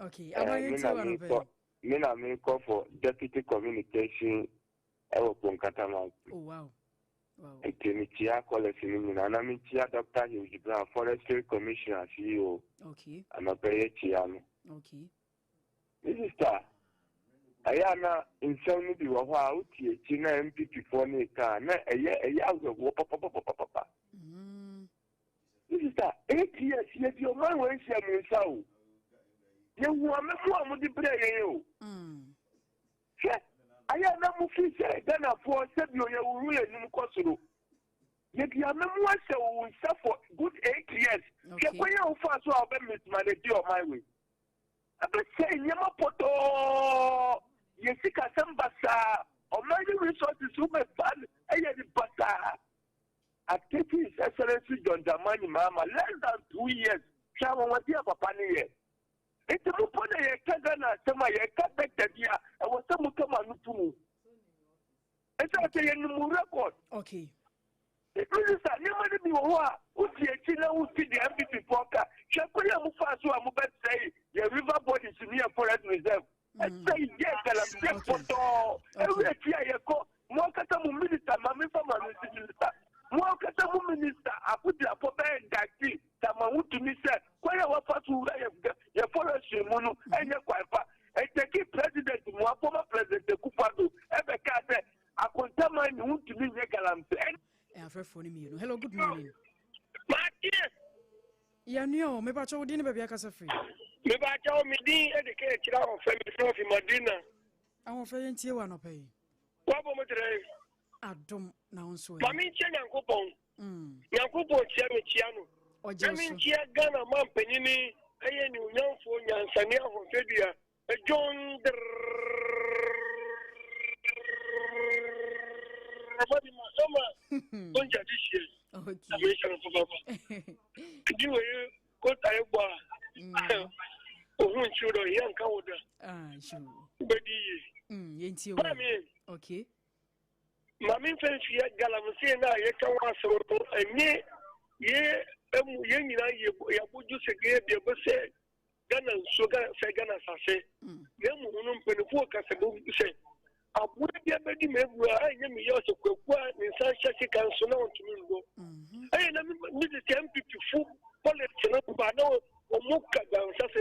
Okay, Aban yɛn tie wa no pɛ. Me na mekɔ for Deputy Communication ɛwɔ Kpo Nkatamanso. Oh wow. Wow. Nti mekyia callers no nyinaa na mekyia Dr. Hugh Brown, Forestry Commissioner CEO. Okay. Anɔpɛ yɛkyia no. Okay. Me sister, ɛyɛ a na nsɛm no bi wɔ hɔ a wotie akyi na NPP foɔ no reka a na ɛyɛ ɛyɛ awerɛhoɔ papapapapapa. Me sister, 8 years yɛdi ɔman wɔ ahyia mu nsa o. Yɛhu amemo a mode brɛ yɛn o. Hwɛ, ayɛ a na mo fi sɛ Ghanafoɔ sɛbio yɛworo yɛn anim kɔ soro. Yɛde amemo ahyɛ wo nsa for good 8 years. Hwɛ kwan a wofaa so a wobɛ mismanage ɔman wei. Ɛbɛsɛe nneɛma pɔtɔɔ. Yɛ sikasɛm basaa. Ɔman ne resources wobɛfa no ɛyɛ ne basaa. Atete His Excellency John Dramani Mahama less than 2 years. Hwɛ anwanwadeɛ a papa no yɛ. Nti mo po na yɛka Ghana asɛm a yɛka better bi a ɛwɔ sɛ moka mo ano to mu. Ɛsɛ sɛ yɛnim mo record. Minister, nneɛma no bi wɔ hɔ a wodi akyi na wodi deɛ NPP foɔ ka. Hwɛ kwan a mofaa so a mobɛsɛe yɛ river bodies ne yɛ forest reserve. Ɛsɛe yɛ galamsey pɔtɔɔ. Ɛwɔ akyi a yɛkɔ mo ankasa mo minister, maame fa ma no nsi minister. Mo ankasa mo minister Akufo bɛyɛ ndagye tama wotumi sɛ kwan a wafa so wura yɛ yɛ forestry mu no ɛnyɛ kwan pa. Ɛtɛki president mu former President Akufo-Addo ɛbɛka sɛ akontaman ne wontumi nyɛ galamsey. Afrɛfoɔ no mmienu. Hello, good morning. Matie. Yɛnua o, mepakyɛ wo din ne baabi akasa firi. Mepakyɛ wo, me din de ka akyire Ahoɔfɛ, mefrɛ fi Madina. Ahoɔfɛ, yɛntie wo anɔpa yi. Woabɔ mu trɛ. Adom na wo nso ɛ. Ma menkyia Nyankopɔn. Nyankopɔn kyia me kyia no. Na menkyia Ghana mampanyini ɛyɛ nionyamfoɔ nyansani ahoɔfɛ dua John Dramani Mahama ɔngya de hyia na mehyɛ no papa di wei kɔtae bɔ a ohun nkyiw dɔ yɛ nka wo da wobɛdi yie maame maame mfɛnfia galamsey no a yɛka ho asɛm no ɛnyɛ yɛ emu yɛn nyinaa yɛ yɛabɔdwo sɛ yɛ deɛ bɛsɛ Ghana nsuo, Ghana sɛ Ghana asase. Na emu no mpanimfoɔ kasa bɔ sɛ aboa bi abɛdi ma ebu a ɛnyɛ me yɛ ɔsɛ kwaku a ne nsa nhyɛ sika nso na ɔntumi nnɔ. Ɛyɛ na me de sɛ MPP fo politics no ba na wɔn ka galamsey ase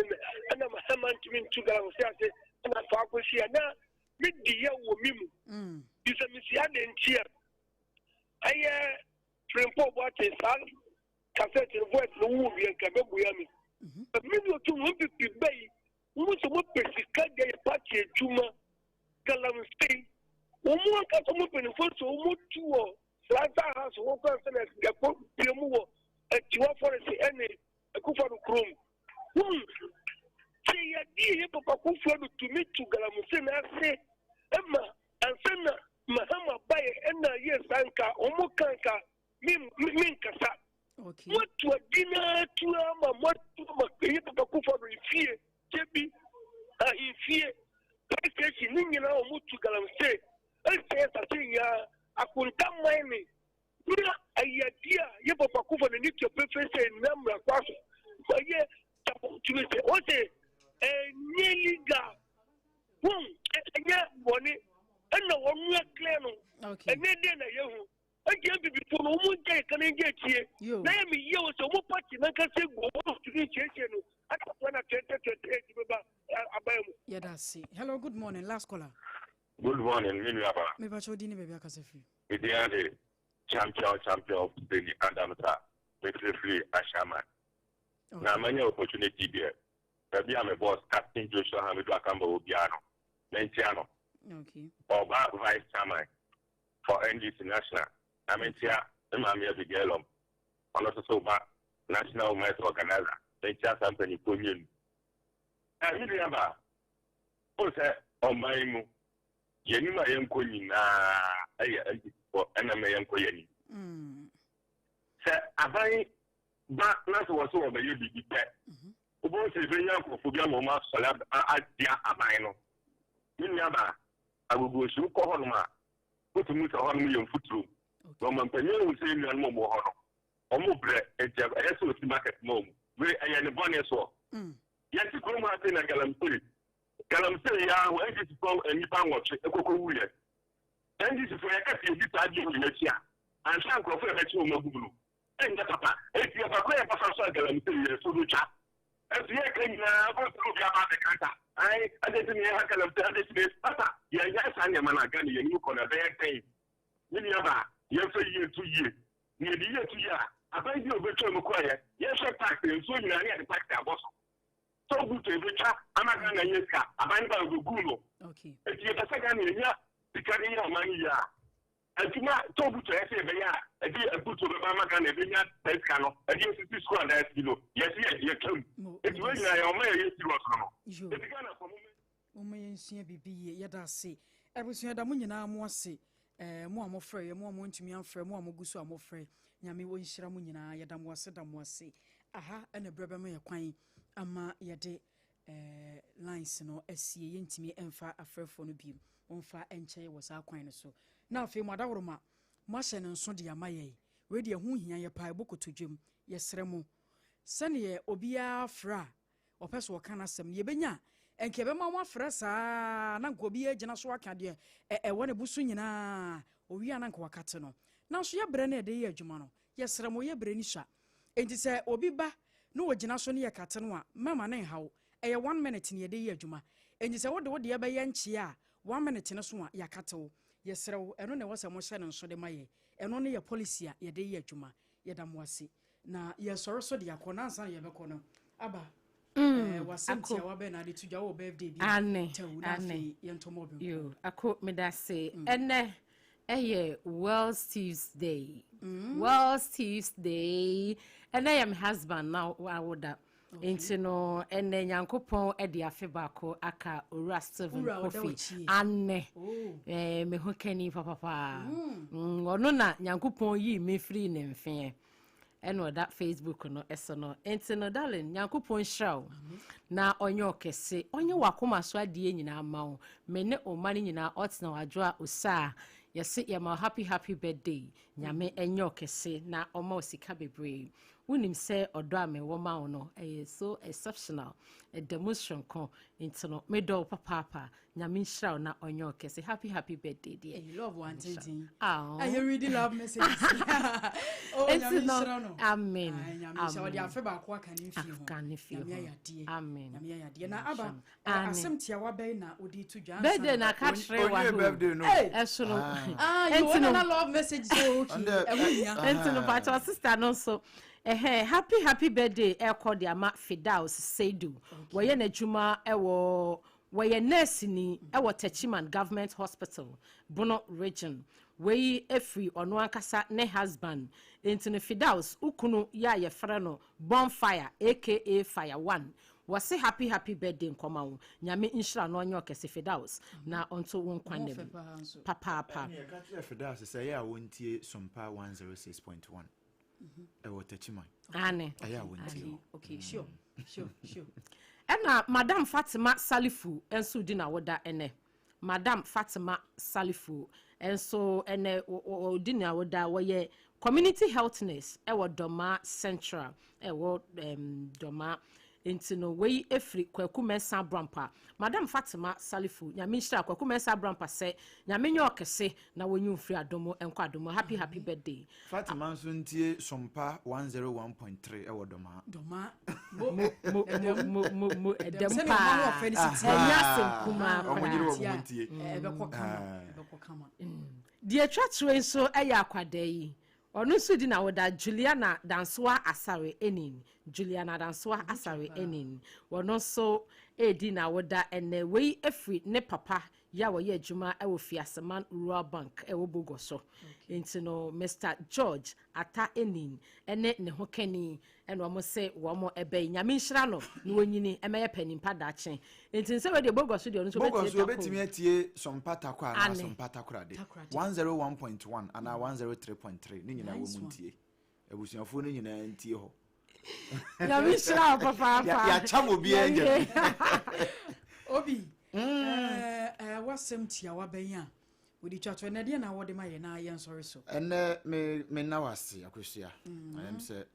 ɛna Mahama ntumi ntu galamsey ase ɛna fa akɔsi a na me di yɛ wɔ me mu. Bisa me si ade nti a ɛyɛ Frimpong Boateng saa Kasɛt no voice no wo wie nka bɛbua me. Me ne otu mo pipi bɛ yi mo sɛ mo pɛ sika deɛ yɛ party adwuma galamsey wɔn mu ankasa mo mpanyinfoɔ sɛ wɔn tu wɔ Plaza House wɔ kwan sɛ na ɛkɔ pie mu wɔ Atiwa Forest ɛne Akufo-Addo kurom. Wɔn sɛ yɛdi yɛ papa Akufo-Addo tumi tu galamsey n'ase ɛma ansa na Mahama baeɛ ɛna yɛ saa nka wɔn ka nka me me nkasa. Moatu adi na atu ama moatu ama ɛyɛ papa kufa no efie gyebi ahemfie police station ne nyinaa wɔn tu galamsey ɛsɛ asase nyinaa akonta mining na ɛyɛ adi a yɛ papa kufa no ne tua pefe sɛ nna mmara kwa so ɛyɛ tumi sɛ wɔsɛ ɛnyɛ legal wɔn ɛnyɛ bɔne ɛna wɔn nua clear no ɛnyɛ deɛ na yɛ ho. Nti NPP fo no wɔn ngya yɛ kan ngya akyie. Na yɛ me yie wɔ sɛ wɔn party nankasa gu wɔn ntumi nsiesie no aka na 2028 bɛba aban mu. Yɛda ase. Hello, good morning. Last caller. Good morning, me nua ba. Me pa kyɛw din ne baabi akasa firi. Me din ade Champion Champion Benny Adams a me firifiri Ashaiman. Na manya opportunity deɛ baabi a me boss Captain Joshua Hamidu Akamba wɔ biara no menkyia no. Okay. Ɔba vice chairman for NDC National na menkyea me maame Abigail Lom, ɔno nso so ba National Women's Organizer, menkyea saa mpanyinfoɔ mmienu. Na me nua baa, wohu sɛ ɔman yi mu, yɛnim a yɛnkɔ nyinaa yɛ NPP foɔ ɛna mɛ yɛnkɔ yɛnim. Sɛ aban ba na sɛ wɔ sɛ wɔbɛyɛ biribi pɛ, wobɛhu sɛ yɛbɛnya nkurɔfoɔ bi ama wɔn asɔre atia aban no. Me nua baa, Agogohye, wokɔ hɔnom a, wotumi hu sɛ hɔnom yɛ mfuturo. Na ɔmampanyin ahu sɛ yɛn nuanom a wɔwɔ hɔ no, wɔbrɛ, enti ɛyɛ sɛ osi market ma wɔn. Wei, ɛyɛ ne bɔne soɔ. Yɛte kurom ha sei na galamsey, galamsey yi ara ho, NDC foɔ nnipa nwɔtwe kɔkɔwuiɛ. NDC foɔ, yɛka sɛ yɛdi saa adeɛ wei akyi a, anhwɛ a nkurɔfoɔ a yɛbɛkye wɔn agu mu no, Ɛnyɛ papa. Enti yɛfa kwan a yɛbɛfa so a galamsey yɛ so no twa. Ɛnso yɛka nyinaa wobɛhu sɛ obi aba abɛka sa. Ae, adɛn nti na yɛha galamsey, adɛn nti na yɛ. Papa, yɛnyɛ saa nneɛma no a, Ghana yɛn anim kɔ no ɛbɛyɛ dɛn? Me nuabaa, yɛmfa yie nto yie. Na yɛde yie to yie a, aban bi a ɔbɛtwa mu kɔeɛ, yɛnhwɛ tax, nsuo nyinaa ne yɛde tax abɔ so. Toll booth a yɛbɛtwa ama Ghana anya sika, aban no ba a ɔbɛgu no. Enti yɛpɛ sɛ Ghana yɛnya sika de yɛ ɔman no yie a, Adwuma toll booth a ɛsɛ yɛbɛyɛ a ɛde abutuo bɛba ama Ghana yɛbɛnya saa sika no ɛde asisi sukuu adan asi no yɛse yɛ yɛtwam nti wei nyinaa yɛ ɔma yɛyɛ serious no no nti Ghana fo momma Momma yɛnsua biribi yie. Yɛda ase. Abusua yɛda mo nyinaa mo ase. Eh, mo a mofrɛ yɛ, mo a moantumi amfrɛ, mo a mogu so a mofrɛ. Nyame ɔnhyira mo nyinaa. Yɛda mo ase, da mo ase. Aha ɛna berɛ bɛma yɛ kwan ama yɛde eh, lines no asie. Yɛntumi mfa afrɛfoɔ no bio. Momfa nkyɛ yɛ wɔ saa kwan no so. Na afei mo adaworoma, moahyɛ no nso de ama yɛn. Wei deɛ ɛho hia yɛ paa, ɛbɔ kotodwam. Yɛsrɛ mo, sɛdeɛ obiara frɛ a ɔpɛ sɛ ɔka n'asɛm no, yɛbɛnya a, nka yɛbɛma moafrɛ saa na nka obiara agyina so aka deɛ ɛwɔ ne bo so nyinaa, owie a na nka wakate no. Nanso yɛ berɛ no a yɛde yɛ adwuma no, yɛsrɛ mo, yɛ berɛ no sua. Enti sɛ obi ba na ɔgyina so ne yɛkate no a, mɛma no nhaw. Ɛyɛ one minute na yɛde yɛ adwuma. Enti sɛ wode wo deɛ bɛyɛ nkyea a, one minute no so a, yɛakate wo. Yɛsrɛ wo, ɛno na ɛwɔ sɛ mohyɛ no nso de ma yɛn. Ɛno ne yɛ policy a yɛde yɛ adwuma. Yɛda mo ase. Na yɛsɔre so de akɔ na ansa na yɛbɛkɔ no aba. Mm, eh, wasɛm tiawa bɛn na ade to dwa wɔ birthday bi ane tɛw na afei yɛntɔ mɔ bi. Yo, ako meda se mm. Ɛnɛ ɛyɛ World Steve's Day. World Steve's Day. Ɛnɛ yɛ me husband na awoda. Nti no ɛnɛ Nyankopɔn de afe baako aka Owura Stephen Kofi anɛ. Oh. Eh, me ho kani papapa. Ɔno na Nyankopɔn yii me firi ne mfeɛ. Ɛna ɔda Facebook no ɛso no. Nti no darling, Nyankopɔn nhyira wo. Na ɔnyɛ ɔkɛse. Ɔnyɛ w'akoma so adeɛ nyinaa ma wo. Me ne wo mma no nyinaa ɔtena wadwo a osaa. Yɛse yɛma happy happy birthday. Nyame ɛnyɛ ɔkɛse na ɔma wo sika bebree. Wonim sɛ ɔdɔ a mewɔ ma wo no, ɛyɛ so exceptional. Ɛda mu soronko. Nti no, medɔ wo papaapa. Nyame nhyira wo na ɔnyɛ wo kɛse. Happy happy birthday dear. Hey, love one tenten. Ah. I read the love messages. Oh, Nyame nhyira no. Amen. Nyame nhyira. Ɔde afe baako aka ne mfie ho. Aka ne fie ho. Nyame ayɛ adeɛ. Amen. Nyame ayɛ adeɛ. Na aba asɛm tiawa bɛn na ɔde to dwa ansa. Birthday na aka kyerɛ wa ho. Birthday no. Ɛso no. Ah, you want na love message so okay. Ɛho hia. Nti no pakyɛ sister no nso. Ɛhɛn, happy happy birthday ɛkɔ de ama Fidaus Seidu. Wɔyɛ n'adwuma ɛwɔ wɔyɛ nurse ni ɛwɔ Techiman Government Hospital, Bono Region. Wei efiri ɔno ankasa ne husband. Nti no Fidaus ukunu yɛ a yɛfrɛ no Bonfire aka Fire One. Wɔse happy happy birthday nkɔma wo. Nyame nhyira no ɔnyɛ ɔkɛse Fidaus na ɔnto wo nkwa nnam papaapa. Ɛne ɛka kyerɛ Fidaus sɛ ɛyɛ a wɔntie Sompa 106.1 ɛwɔ Techiman. Ane. Ɛyɛ a wɔntie hɔ. Okay, sure, sure, sure. Ɛna Madam Fatima Salifu nso di n'awoda ɛnɛ. Madam Fatima Salifu nso ɛnɛ ɔdi n'awoda. Wɔyɛ community health nurse ɛwɔ Dɔma Central ɛwɔ Dɔma. Nti no wei efiri Kwaku Mensah Abrampa. Madam Fatima Salifu, Nyame nhyira Kwaku Mensah Abrampa sɛ Nyame nyɛ ɔkɛse na wɔnyi mfiri adom nkɔ adom. Happy happy birthday. Fatima nso ntie Sompa 101.3 ɛwɔ Dɔma. Dɔma. Mo mo mo mo mo mo ɛdɛm paa. Ɛnyɛ asɛm kumaa Ɔmo nyere wɔn ho ntie. Ɛbɛkɔ kama. Ɛbɛkɔ kama. Deɛ atwa kyerɛ nso ɛyɛ akwadaa yi. Ɔno nso di na wɔda Juliana Dansoa Asare Enin. Juliana Dansoa Asare Enin. Wɔno nso edi na wɔda ɛnɛ. Wei efiri ne papa yɛ a wɔyɛ adwuma ɛwɔ Fiaseman Rural Bank ɛwɔ Bogo so. Nti no Mr George Ata Enin ɛne ne ho kani ɛna wɔn se wɔn ɛbɛyi. Nyame nhyira no na wɔnyini ɛmɛyɛ panimpa daakye. Nti nsɛ wei deɛ Bogo so deɛ ɔno nso Bogo obɛtie so tako. obetumi atie Sompa Takwa anaa Ane. Sompa Takoradi. 101.1 anaa 103.3 ne nyinaa wɔ mu ntie. Abusuafoɔ no nyinaa ntie hɔ. Nyame nhyira wo papaapa. Yɛakyam obiara nya bi. Obi, wasɛm tiawa bɛn a wode twa to ɛnɛ deɛ na wɔde ma yɛ na yɛnsɔre so. Ɛnɛ me me na wase Akosua. I am sɛ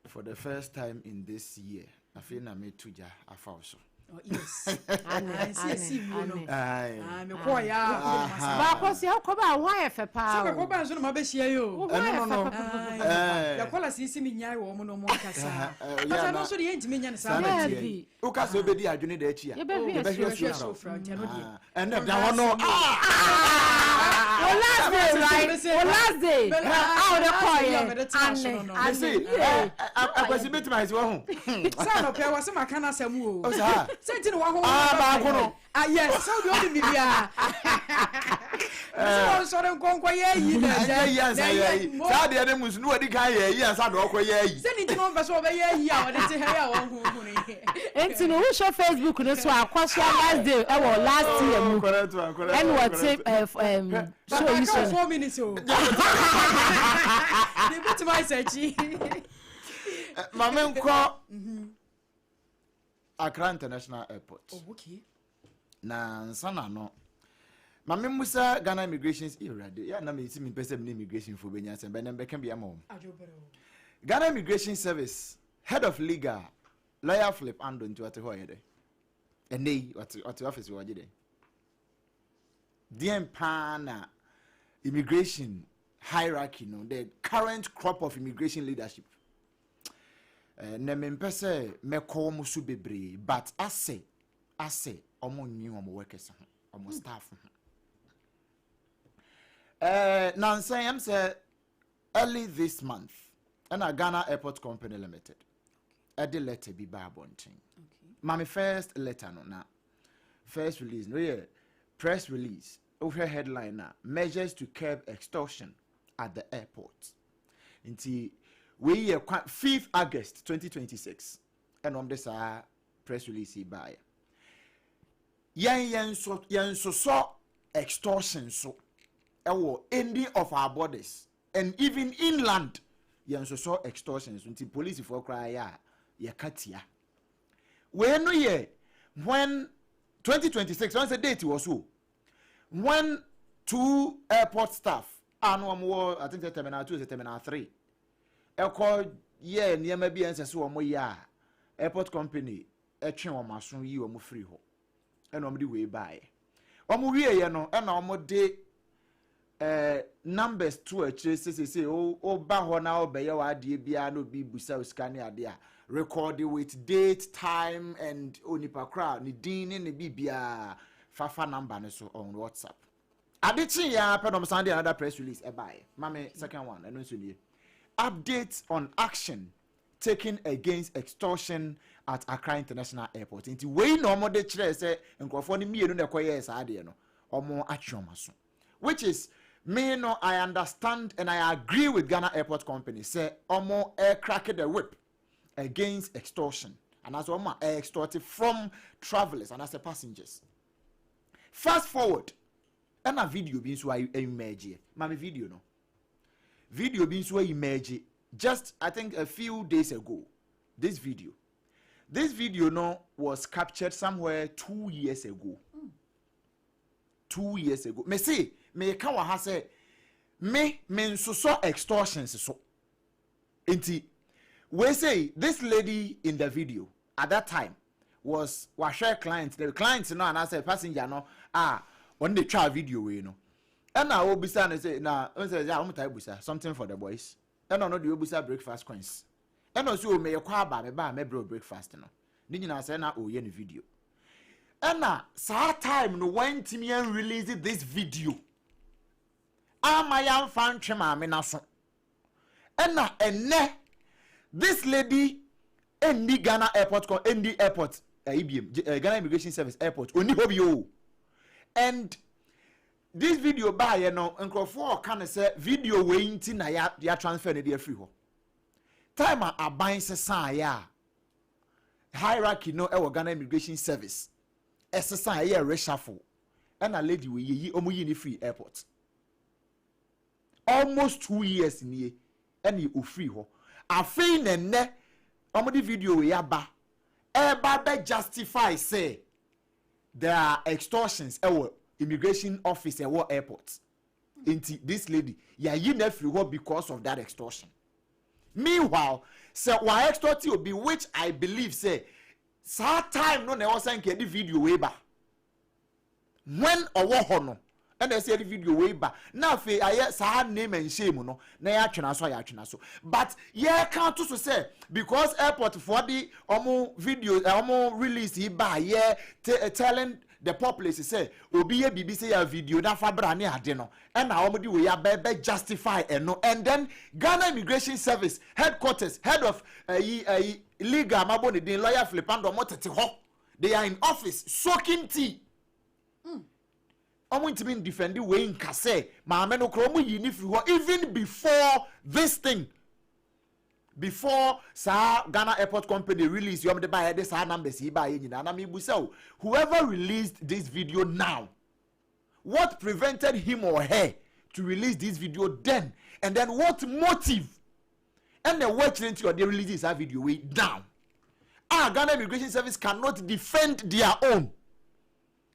for the first time in this year afei na meto gya afa wo so. Oh, yes. Ane, Nsi esi ane, mu no. ane. Aye. Ah, mekɔɔ ya. Baako si akɔ ba ho ayɛ fɛ paa Sɛ o. mekɔ ba nso na mabɛhyia yi o. Wo ho ayɛ Ɛno no fɛ no. papapapa. Eh. Yɛkɔla sisi mi nyae wɔ ɔmo na ɔmo nkasa. Eh, Kasa yeah, no na- nso deɛ yɛntumi nyɛ no Saa saa. na Daabi. teɛ yi. Woka sɛ wobɛdi adwene da akyi a Yɛbɛhwɛ yɛbɛhwɛ asuo asuo fra wo. Nti ɛno deɛ. Ah, ɛnɛ da hɔ no ah! Wo last day right? Wo last day. A wo de kɔɔ yɛ. Ane, ane. Mese, Yie. Akwasi bɛtumi ayɛ sɛ wahu. Sɛ anɔpɛ wɔ sɛ maka no asɛm o. O saa. Sɛ nti na waho. Ah, baako no. Ah, yes. Sɛ wode ɔde biribiara. Sɛ wɔnsɔre nkɔnkɔ yɛ ayi na Ɛnyɛ ayi ansa yɛ ayi. Saa deɛ no mu nso ne wadi kan yɛ ayi ansa na ɔkɔ yɛ ayi. Sɛ ne nti na ɔmpɛ sɛ ɔbɛyɛ ayi a ɔde te ha yi a wɔnhohoro yi. Nti no wohwɛ Facebook no so a Akosua last day ɛwɔ last year mu. Correct one, correct Ɛna one, wɔte correct one. show yi Aka so. wo 4 minutes o. Ne bɛtumi ayɛ sɛ akyi. Ma menkɔ Accra International Airport. Oh, okay. Na nsa na no ma me musa Ghana Immigration Awurade yɛ na mesi mempɛ sɛ mene immigration fo bɛnya asɛm bɛnɛ mbɛka bi ama wɔn. Ghana Immigration Service head of legal lawyer Philip Ando nti ɔte hɔ yɛ dɛ ɛnɛ yi ɔte office wɔ ɔgye dɛ deɛn paa na immigration hierarchy no, the current crop of immigration leadership, na mempɛ sɛ mɛkɔ wɔn so bebree, but asɛ wɔn nwi wɔn workers ho, wɔn staff ho. Nansa yɛm sɛ early this month. Ɛna Ghana Airport Company Limited ɛde letter bi ba abɔnten. Ma me first letter no na first release no yɛ press release. Wohwɛ headline na "Measures to curb extortion at the airport". Nti wei yɛ 5th August 2026 ɛna wɔn de saa press release yi baeɛ. Yɛn so yɛn sosɔ extortion so ɛwɔ any of our borders and even inland. Yɛn sosɔ extortion so, nti polisifoɔ koraa yɛ a yɛka tia. Wei no yɛ when 2026 wɔn sɛ date wɔ so, when two airport staff a no wɔn wɔ, I think sɛ terminal 2 sɛ terminal 3, ɛkɔ yɛ nneɛma bi a ɛnsɛ sɛ wɔn yɛ a, airport company ɛtwe wɔn aso yi wɔn firi hɔ. Ɛna wɔn de wei baeɛ. Wɔn wie yɛ no, ɛna wɔn de numbers to akyire sesese o ba hɔ na ɔbɛyɛ w'adeɛ biara na obi busa sika ne adeɛ a, record with date, time and onipa kora ne din ne ne biribiara fafa number ne so on WhatsApp. Ade kye ya pɛ na ɔmo san de another press release ɛbaeɛ. Mame second one, ɛno nso nie: "Update on action taken against extortion at Accra International Airport". Nti wei na ɔmo de kyerɛ sɛ nkurɔfoɔ no mmienu na ɛkɔyɛɛ saa adeɛ no, ɔmo atwe ɔmo aso, which is me no, I understand and I agree with Ghana Airport Company sɛ ɔmo air crack the whip against extortion anaasɛ ɔmo a extort from travellers anaasɛ passengers. Fast forward, ɛna video bi nso emerge. Maame, video no, video bi nso emerge just, I think, a few days ago. This video no was captured somewhere 2 years ago. 2 years ago, me se meka wɔ ha sɛ me nsosɔ extortions so. Nti wei say this lady in the video at that time was wahwɛ client, the client no anaasɛ passenger no a ɔno de twa video wei no, ɛna obisa no sɛ na ɔn sɛ ɛyɛ a wɔn taa busa "something for the boys". Ɛna ɔno deɛ obusa "breakfast coins". Ɛna ɔsɛ o mɛyɛ kɔ aba mɛba a mɛbrɛ o breakfast no ne nyinaa sɛ na ɔyɛ no video. Ɛna saa time no wɔntumi an release this video ama yɛamfa ntwe maame n'aso. Ɛna ɛnɛ this lady ɛnni Ghana Airport kɔ ɛnni airport ɛyi biem Ghana Immigration Service airport onni hɔ bi o. And this video baayɛ no, nkurɔfoɔ ɔka no sɛ video wei nti na ya ya transfer no de afiri hɔ. Time a aban sesaeɛ a hierarchy no ɛwɔ Ghana Immigration Service ɛsesa, ɛyɛ reshuffle, ɛna lady wei yɛyi ɔmo yi ne firi airport almost 2 years nie. Ɛna ofiri hɔ. Afei na nnɛ ɔmo de video wei aba ɛba bɛ justify sɛ there are extortions ɛwɔ immigration office ɛwɔ airport, nti this lady yɛayi na afiri hɔ because of that extortion. Meanwhile, sɛ wa extort obi, which I believe sɛ saa time no na ɛwɔ sɛ nka yɛde video wei ba when ɔwɔ hɔ no, ɛna ɛsɛ yɛde video wei ba na afei ayɛ saa name and shame no na yɛatwena so a yɛatwena so. But yɛka to so sɛ because airport foɔ de ɔmo video ɔmo release yi ba yɛ telling the populace sɛ obi yɛ biribi sɛ yɛ video n'afa bra ne ade no, ɛna wɔn de wei abɛ bɛ justify ɛno. And then Ghana Immigration Service headquarters, head of ɛyi legal mabo ne din, Lawyer Philip Ando, ɔmo tete hɔ, they are in office soaking tea. Ɔmo ntumi ndefend wei nka sɛ maame no kora ɔmo yi ne firi hɔ even before this thing, before saa Ghana Airport Company release yɔm de baayɛ de saa numbers yi baayɛ nyinaa. Na mi bu sɛ o, whoever released this video now, what prevented him or her to release this video then? And then what motive ɛna ɛwɔ akyire nti ɔde release saa video wei now ah? Ghana Immigration Service cannot defend their own.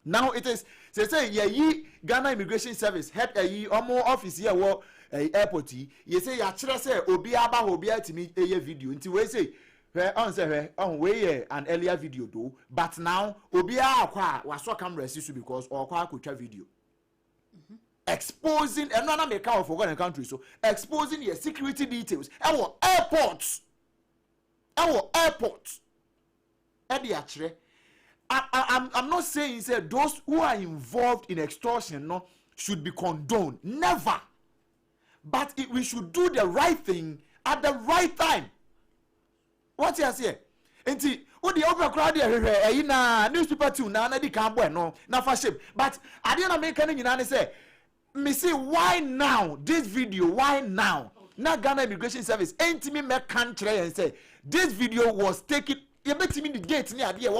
Now it is sɛ yɛyi Ghana Immigration Service head ɛyi ɔmo office yɛ wɔ ɛyi airport yi, yɛsɛ yɛakyerɛ sɛ obiara ba hɔ, obiara tumi ɛyɛ video. Nti wei sɛ hwɛ ɔn sɛ hwɛ ɔn wei yɛ an earlier video though, but now obiara akɔ a wasɔ camera si so because ɔkɔ akɔtwa video exposing ɛno ana meka wɔ forgotten country so, exposing your security details ɛwɔ airport, ɛwɔ airport ɛde akyerɛ. I'm not saying sɛ those who are involved in extortion no should be condoned, never, but we should do the right thing. at the right time. Wɔte aseɛ? Nti wo deɛ wopɛ koraa deɛ, hwehwɛ ɛyi na newspaper tune na di kan bɔ ɛno na fa shape. But adeɛ na meka no nyinaa ne sɛ, me see, why now this video? Why now na Ghana Immigration Service ɛntumi mɛka nkyerɛ yɛn sɛ this video was taken? Yɛbɛtumi de date ne adeɛ ɛwɔ.